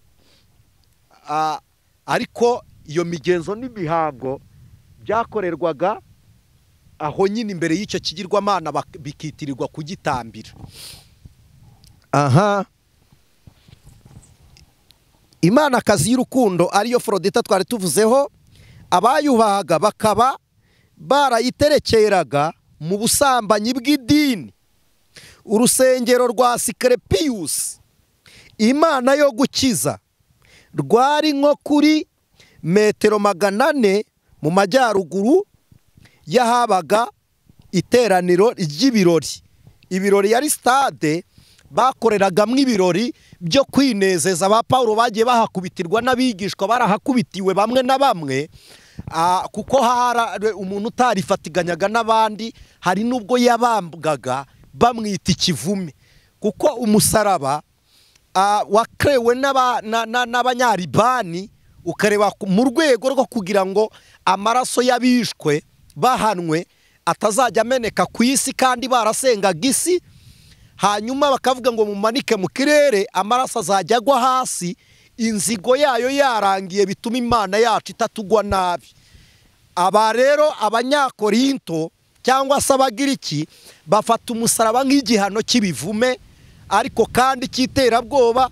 A: Ariko iyo migenzo n'imihango byakorerwaga aho nyine imbere y'icyo kigirwamana, bikitirirwa kugitambira. Aha Imana kazi y'urukundo ariyo Afrodita twari tuvuzeho, abayubahaga bakaba barayiterekeraga mu busambanyi bw'idini. Urusengero rwa Asclepius, imana yo gukiza, rwari nko kuri metero 400 mu majyaruguru yahabaga iteraniro ry'ibirori. Ibirori yari stade bakoreragamo ibirori byo kwinezeza. Ba Paulo bagiye bahakubitirwa n'abigishwa, barahakubitiwe bamwe na bamwe, kuko hari umuntu utarifatiganyaga n'abandi, hari nubwo yabambwaga bamwita ikivume, kuko umusaraba wakerewe n'abanyaribani, ukareba mu rwego rwo kugira ngo amaraso y'abishwe bahanwe atazajya ameneka ku isi, kandi barasengaga isi. Hanyuma bakavuga ngo mumanike mu kirere, amaraso azajya agwa hasi, inzigo yayo yarangiye, bituma Imana yacu itatugwa nabi. Aba rero Abanyakorinto cyangwa se Abagiriki bafata umusaraba nk'igihano cy'ibivume, ariko kandi cy'iterabwoba.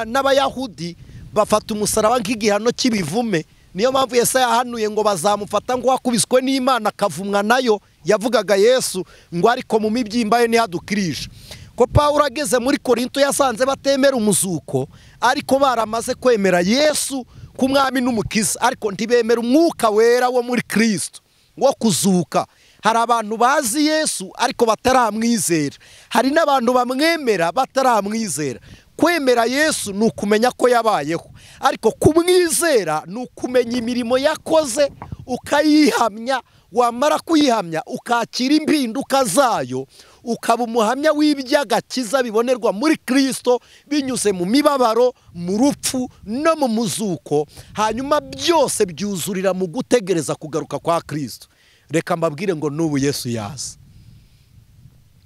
A: N'Abayahudi bafata umusaraba nk'igihano cy'ibivume. Niyo mpamvu Yesaya yahanuye ngo bazamufata ngo wakubiswe n'Imana akavumwa nayo, yavugaga Yesu ngo ariko mu mibyimba ye ntihadukirisha. Ko Pawulo ageze muri Korinto yasanze batemera umuzuko, ariko baramaze kwemera Yesu k'umwami n'umukiza, ariko ntibemera umwuka wera wo muri Kristo wo kuzuka. Hari abantu bazi Yesu ariko bataramwizera, hari n'abantu bamwemera bataramwizera. Kwemera Yesu ni ukumenya ko yabayeho, ariko kumwizera ni ukumenya imirimo yakoze ukayihamya, wamara kuyihamya ukakira impinduka zayo, ukaba umuhamya w'iby'agakiza bibonerwa muri Kristo binyuze mu mibabaro, mu rupfu no mu muzuko. Hanyuma byose byuzurira mu gutegereza kugaruka kwa Kristo. Reka mbabwire ngo n'ubu Yesu yaza.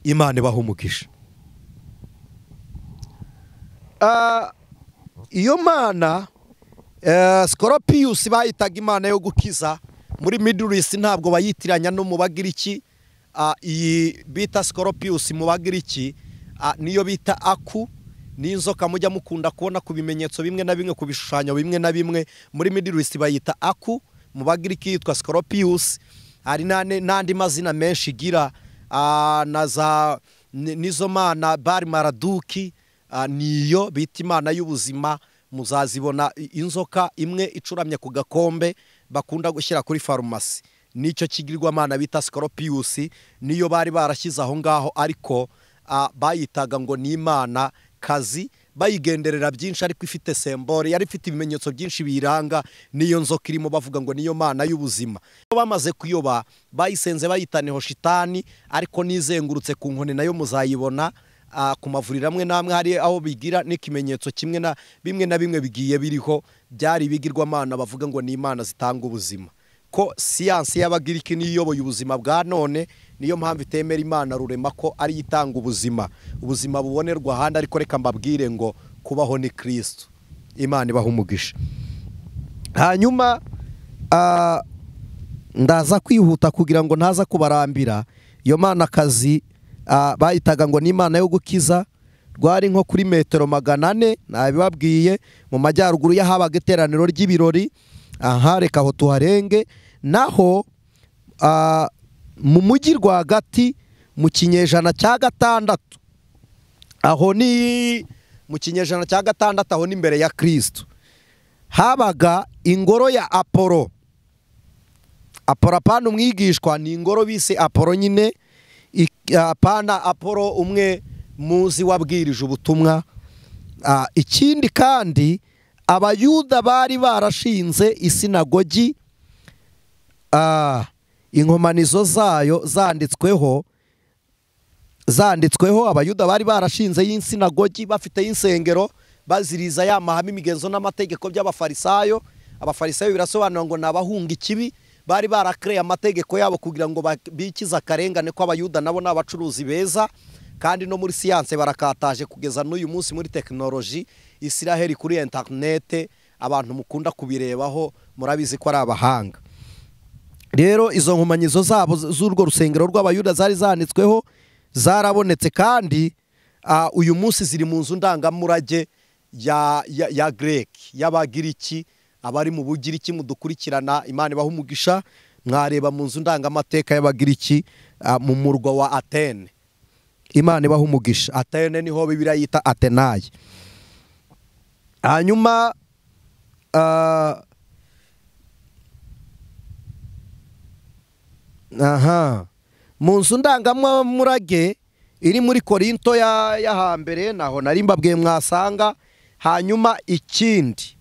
A: Imana ibahe umugisha. Iyo mana Scorpius bayitaga imana yo gukiza muri Middle East, ntabwo bayitiranya no mu Bagiriki. Iyi bita Scorpius mu Bagiriki niyo bita Aku, n'inzoka mujya mukunda kubona ku bimenyetso bimwe na bimwe, ku bishushanyo bimwe na bimwe. Muri Middle East bayita Aku, mu Bagiriki yitwa Scorpius. Hari n'andi mazina menshi igira, na za nizo mana Bari Maraduki, niyo bita imana y'ubuzima. Muzazibona inzoka imwe icuramye ku gakombe bakunda gushyira kuri farumasi, nicyo kigirwamana bita Scorpius, niyo bari barashyize aho ngaho, ariko bayitaga ngo ni imana kazi, bayigenderera byinshi, ariko ifite sembore, yari ifite ibimenyetso byinshi biranga niyo nzoka irimo, bavuga ngo niyo mana y'ubuzima. Bamaze kuyoba bayisenze bayitaneho shitani, ariko nizengurutse ku nkoni nayo muzayibona ku mavuriro amwe n'amwe, hari aho bigira n'ikimenyetso kimwe na bimwe na bimwe bigiye biriho, byari bigirwamana bavuga ngo ni imana zitanga ubuzima. Ko siyansi y'Abagiriki niyoboye ubuzima bwa none, niyo mpamvu itemera Imana rurema ko ari itanga ubuzima. Ubuzima bubonerwa ahandi, ariko reka mbabwire ngo kubaho ni Kristo. Imana ibahe umugisha. Hanyuma ndaza kwihuta kugira ngo ntaza kubarambira. Iyo mana kazi bayitaga ngo ni imana yo gukiza, rwari nko kuri metero 400 nabibabwiye, mu majyaruguru yahabaga iteraniro ry'ibirori. Aha reka aho tuharenge. Naho mu mujyi rwagati mu kinyejana cya 6, aho ni mu kinyejana cya 6, aho ni imbere ya Kristo, habaga ingoro ya Apollo. Apollo apana umwigishwa, ni ingoro bise Apollo nyine, apana Apollo umwe muzi wabwirije ubutumwa. Ikindi kandi Abayuda bari barashinze isinagogi, inkomanizo zayo zanditsweho. Abayuda bari barashinze y'isinagogi, bafite insengero, baziriza ya mahame, imigenzo n'amategeko by'abafarisayo. Abafarisayo birasobanura ngo nabahunga ikibi, bari barakreye amategeko yabo kugira ngo bikize akarengane ko abayuda nabo n'abacuruzi beza, kandi no muri siyanse barakataje kugeza n'uyu munsi muri tekinoloji. Isiraheli kuri interinete abantu mukunda kubirebaho murabizi ko ari abahanga. Rero izo nkomanyizo zabo z'urwo rusengero rw'abayuda zari zanditsweho zarabonetse, kandi uyu munsi ziri mu nzu ndangamurage ya Greek, y'Abagiriki. Abari mu Bugiriki mudukurikirana, Imana ibaha umugisha, mwareba mu nzu ndangamateka y'Abagiriki mu murwa wa Athene. Imana ibaha umugisha. Athene niho Bibiliya yita Atenayi. Hanyuma mu nzu ndangamurage iri muri Korinto ya hambere, naho nari mbabwiye mwasanga. Hanyuma ikindi,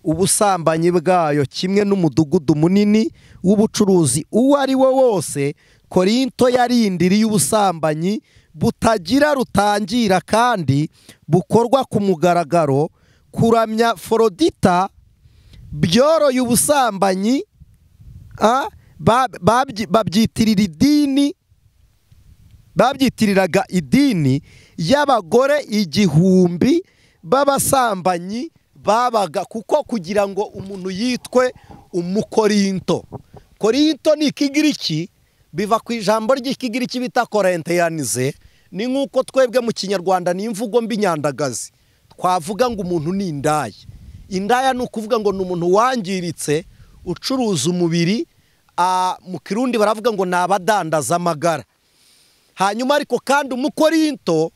A: ubusambanyi bwayo kimwe n'umudugudu munini w'ubucuruzi uwo ari wo wose, Korinto yarindiriye ubusambanyi butagira rutangira kandi bukorwa ku mugaragaro. Kuramya Forodita byoroye ubusambanyi, babyitirira idini, babyitiriraga idini y'abagore 1000 b'abasambanyi babaga, kuko kugira ngo umuntu yitwe umukorinto. Korinto ni ikigiriki, biva ku ijambo ry'ikigiriki bita korinteyanize. Ni nkuko twebwe mu kinyarwanda ni imvugo mbi nyandagazi twavuga ngo umuntu ni indaya. Indaya ni ukuvuga ngo ni umuntu wangiritse ucuruza umubiri, mu kirundi baravuga ngo ni abadandaza amagara. Hanyuma ariko kandi umukorinto,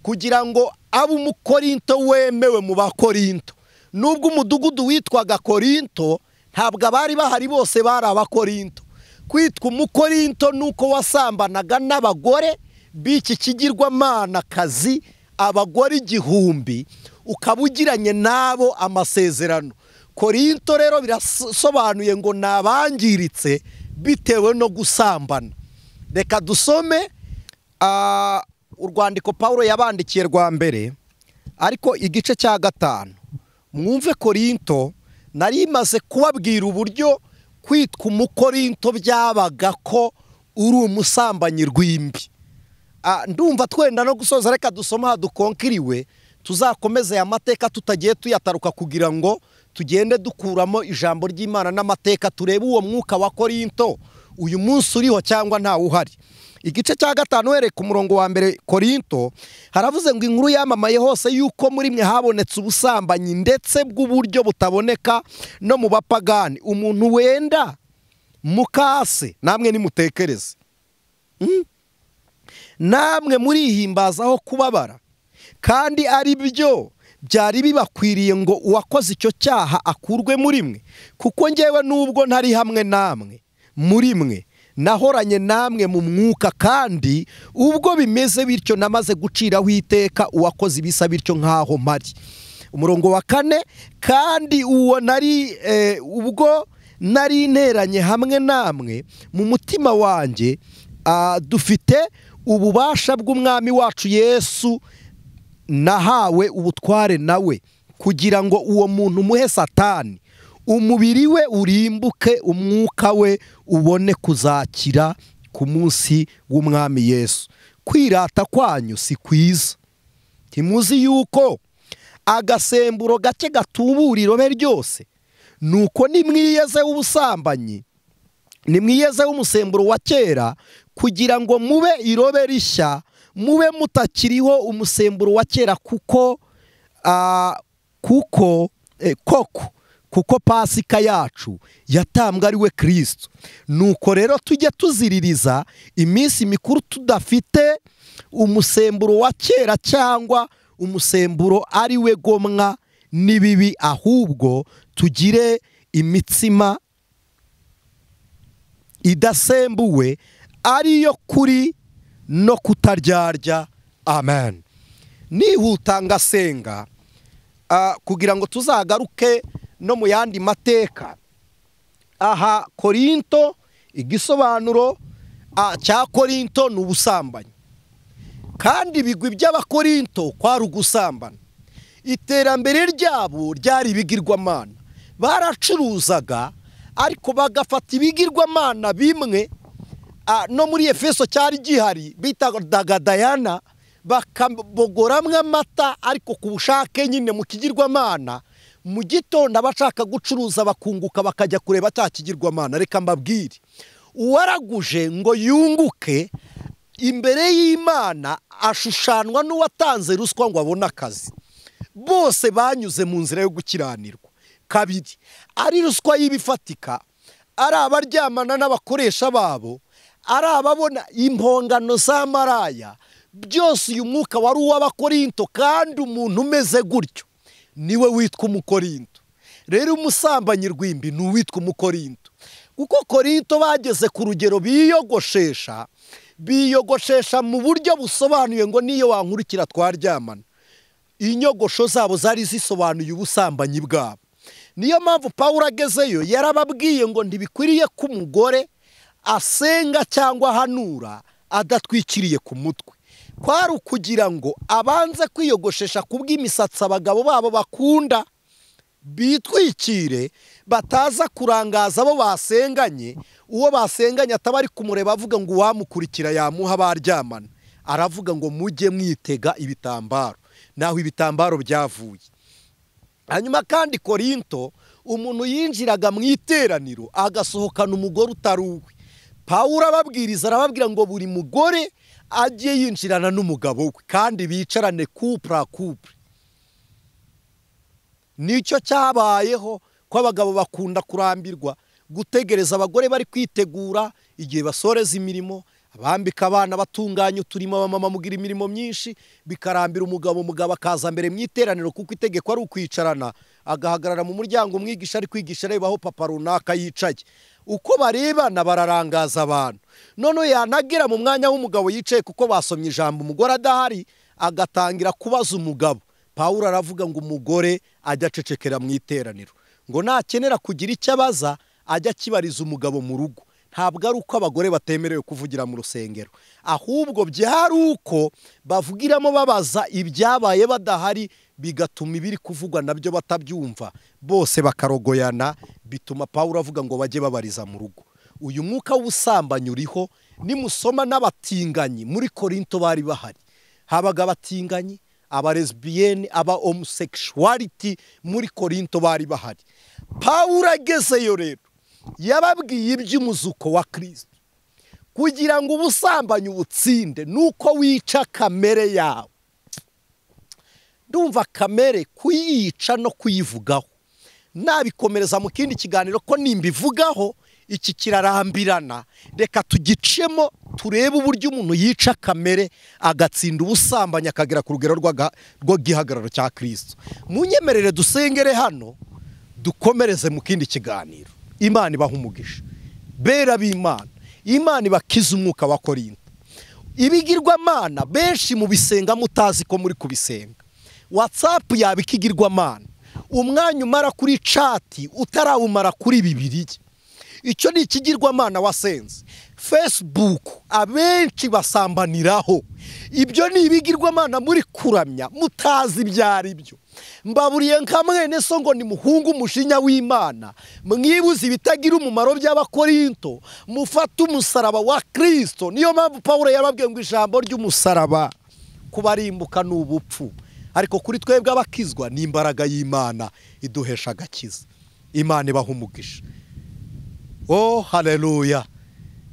A: kugira ngo abe umukorinto wemewe mu bakorinto, nubwo umudugudu witwaga Korinto ntabwo abari bahari bose bari abakorinto. Kwitwa umukorinto nuko wasambanaga n'abagore b'iki kigirwamana kazi, abagore 1000, ukaba ugiranye nabo amasezerano. Korinto rero birasobanuye ngo nabangiritse bitewe no gusambana. Reka dusome urwandiko Paulo yabandikiye rwa mbere, ariko igice cya 5. Mwumve Korinto, nari maze kubabwira uburyo kwitwa umukorinto byabaga ko uri umusambanyi rw'imbi. Ndumva twenda no gusoza, reka dusoma dukonkiriwe, tuzakomeze aya mateka tutagiye tuyataruka kugira ngo tugende dukuramo ijambo ry'Imana n'amateka, turebe uwo mwuka wa Korinto uyu munsi uriho cyangwa ntawe uhari. Igice cya 5 uhereye ku murongo wa 1 Korinto, haravuze ngo inkuru yamamaye hose yuko muri mwe habonetse ubusambanyi ndetse bw'uburyo butaboneka no mu bapagani, umuntu wenda mukase, namwe nimutekereze, namwe murihimbazaho kubabara, kandi ari byo byari bibakwiriye ngo uwakoze icyo cyaha akurwe muri mwe, kuko ngewe nubwo ntari hamwe namwe muri mwe nahoranye namwe mu mwuka, kandi ubwo bimeze bityo namaze guciraho iteka uwakoze ibisa bityo nkaho mpari. Umurongo wa 4, kandi uwo nari ubwo nari nteranye hamwe namwe mu mutima wanjye, dufite ububasha bw'umwami wacu Yesu, nahawe ubutware nawe kugira ngo uwo muntu muhe Satani, umubiri we urimbuke, umwuka we ubone kuzakira ku munsi w'umwami Yesu. Kwirata kwanyu si kwiza. Ntimuzi yuko agasemburo gake gatubura irobe ryose? Nuko nimwiyeze ubusambanyi, nimwiyeze umusemburo wa kera, kugira ngo mube irobe rishya, mube mutakiriho umusemburo wa kera, kuko kuko Pasika yacu yatambwe ari we Kristo. Nuko rero tujye tuziririza iminsi mikuru tudafite umusemburo wa kera cyangwa umusemburo ari we gomwa n'ibibi, ahubwo tugire imitsima idasembuwe ariyo kuri no kutaryarya. Amen. Nihuta ngasenga, Kugira ngo tuzagaruke no mu yandi mateka. Aha Korinto, igisobanuro cya Korinto ni ubusambanyi, kandi ibigwi by'Abakorinto kwari ugusambana. Iterambere ryabo ryari ibigirwamana, baracuruzaga ariko bagafata ibigirwamana bimwe. No muri Efeso cyari gihari bitaga Dayana, bakabogoramwe amata ariko ku bushake nyine mu kigirwamana. Mu gitondo abashaka gucuruza bakunguka bakajya kureba cya kigirwamana. Reka mbabwire, uwaraguje ngo yunguke imbere y'Imana ashushanwa n'uwatanze ruswa ngo abone akazi. Bose banyuze mu nzira yo gukiranirwa. Kabiri, ari ruswa y'ibifatika, ari abaryamana n'abakoresha babo, ari ababona impongano za maraya, byose uyu mwuka wari uw'Abakorinto. Kandi umuntu umeze gutyo niwe witwa Umukorinto. Rero umusambanyi rwimbi ni uwitwa Umukorinto, kuko Korinto bageze ku rugero biyogoshesha mu buryo busobanuye ngo niyo wankurikira twaryamana. Inyogosho zabo zari zisobanuye ubusambanyi bwabo. Niyo mpamvu Pawulo agezeyo yarababwiye ngo ntibikwiriye ko umugore asenga cyangwa ahanura adatwikiriye ku mutwe. Kwari ukugira ngo abanze kwiyogoshesha kubw'imisatsi abagabo babo bakunda, bitwikire bataza kurangaza abo basenganye. Uwo basenganye ataba ari kumureba avuga ngo uwamukurikira yamuha baryamana. Aravuga ngo mujye mwitega ibitambaro, naho ibitambaro byavuye. Hanyuma kandi Korinto, umuntu yinjiraga mu iteraniro agasohokana umugore utari uwe. Pawulo ababwiriza arababwira ngo buri mugore ajye yinjirana n'umugabo we, kandi bicarane couple à couple. Nicyo cyabayeho ko abagabo bakunda kurambirwa gutegereza abagore bari kwitegura igihe basoreza imirimo, abambika abana, batunganya uturimo, abamama mugira imirimo myinshi, bikarambira umugabo. Umugabo akaza mbere mu iteraniro kuko itegeko ari ukwicarana, agahagarara mu muryango umwigisha ari kwigisha areba aho papa runaka yicaye. Uko barebana bararangaza abantu. None yanagera mu mwanya w'umugabo yicaye kuko basomye ijambo umugore adahari, agatangira kubaza umugabo. Pawulo aravuga ngo umugore ajya acecekera mu iteraniro, ngo nakenera kugira icyo abaza ajya akibariza umugabo mu rugo. Ntabwo ari uko abagore batemerewe kuvugira mu rusengero, ahubwo byari uko bavugiramo babaza ibyabaye badahari, bigatuma ibiri kuvugwa nabyo batabyumva, bose bakarogoyana. Bituma Pawulo avuga ngo bajye babariza mu rugo. Uyu mwuka w'ubusambanyi uriho. Nimusoma n'abatinganyi muri Korinto bari bahari, habaga abatinganyi, abalesbiyeni, aba homosexuality muri Korinto bari bahari. Pawulo agezeyo rero yababwiye iby'umuzuko wa Kristo. Kugira ngo ubusambanyi ubutsinde nuko wica kamere yawe. Ndumva kamere kuyica no kuyivugaho nabikomereza mu kindi kiganiro, ko nimbivugaho iki kirarambirana. Reka tugicemo turebe uburyo umuntu yica kamere agatsinda ubusambanyi akagera ku rugero rw'igihagararo cya Kristo. Munyemerere dusengere hano, dukomereze mu kindi kiganiro. Imana ibaha umugisha, bera b'Imana. Imana ibakiza umwuka wa Korinto. Ibigirwamana benshi mu bisenga mutazi ko muri kubisenga. WhatsApp yaba ikigirwamana, umwanya umara kuri chat utarawumara kuri Bibiliya, icyo ni ikigirwamana wasenze. Facebook abenshi basambaniraho, ibyo ni ibigirwamana muri kuramya mutazi ibyo ari byo. Mbaburiye nka mwene so ngo ni muhungu umushinya w'Imana, mwibuze ibitagira umumaro by'Abakorinto, mufate umusaraba wa Kristo. Niyo mpamvu Pawulo yababwiye ngo ijambo ry'umusaraba kubarimbuka ni ubupfu, ariko kuri twebwe abakizwa ni imbaraga y'Imana iduhesha agakiza. Imana ibaha umugisha. Oh haleluya.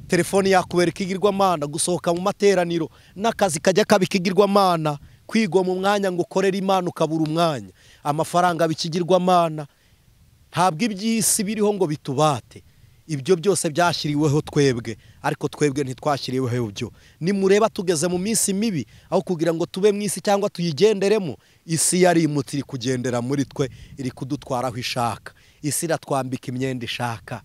A: Telefoni yakubera ikigirwamana, gusohoka mu materaniro n'akazi kajya kaba ikigirwamana, kwigwa mu mwanya ngo ukorere Imana ukabura umwanya, amafaranga bikigirwamana. Ntabwo iby'isi biriho ngo bitubate, ibyo byose byashyiriweho twebwe, ariko twebwe ntitwashyiriweho byo. Nimureba tugeze mu minsi mibi, aho kugira ngo tube mu isi cyangwa tuyigenderemo, isi yarimutse iri kugendera muri twe, iri kudutwara aho ishaka. Isi iratwambika imyenda ishaka.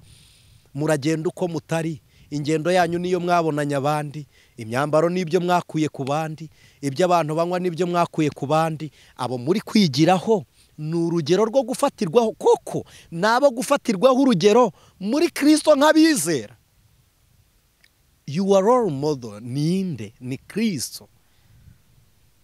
A: Muragenda uko mutari, ingendo yanyu niyo mwabonanye abandi, imyambaro n'ibyo mwakuye ku bandi, ibyo abantu banywa n'ibyo mwakuye ku bandi. Abo muri kwigiraho Ni urugero rwo gufatirwaho koko, nabo gufatirwaho urugero muri Kristo nk'abizera. Your role model ninde? Ni Kristo.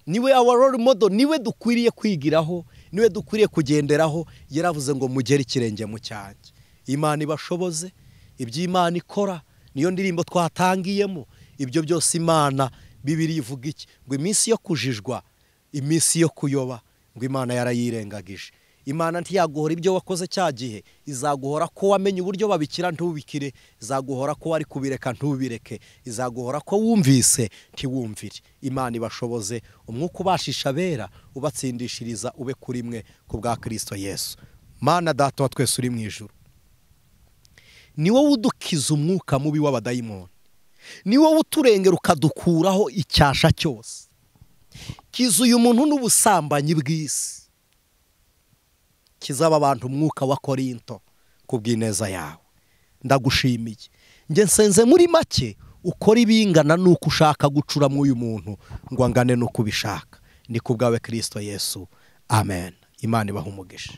A: Niwe our role model, niwe dukwiriye kwigiraho, niwe dukwiriye kugenderaho. Yaravuze ngo mugere ikirenge mu cyanjye. Imana ibashoboze, iby'Imana ikora niyo ndirimbo twatangiyemo. Ibyo byose Imana, Bibiliya ivuga iki? Ngo iminsi yo kujijwa, iminsi yo kuyoba, ngo Imana yarayirengagije. Imana ntiyaguhora ibyo wakoze cya gihe, izaguhora ko wamenye uburyo babikira ntubikire, izaguhora ko wari kubireka ntubireke, izaguhora ko wumvise ntiwumvire. Imana ibashoboze, umwuka ubashisha abera ubatsindishiriza ube kuri mwe ku bwa Kristo Yesu. Mana Data wa twese uri mu ijuru, ni wowe udukiza umwuka mubi w'abadayimoni, ni wowe uturengera ukadukuraho icyasha cyose. Kiza uyu muntu n'ubusambanyi bw'isi, kizaba abantu umwuka wa Korinto ku bw'ineza yawe. Ndagushimiye. Njye nsenze muri make ukora ibingana nuko ushaka gucura mu uyu muntu ngo angane nuko ubishaka. Ni ku bwawe Kristo Yesu. Amen. Imana ibahe umugisha.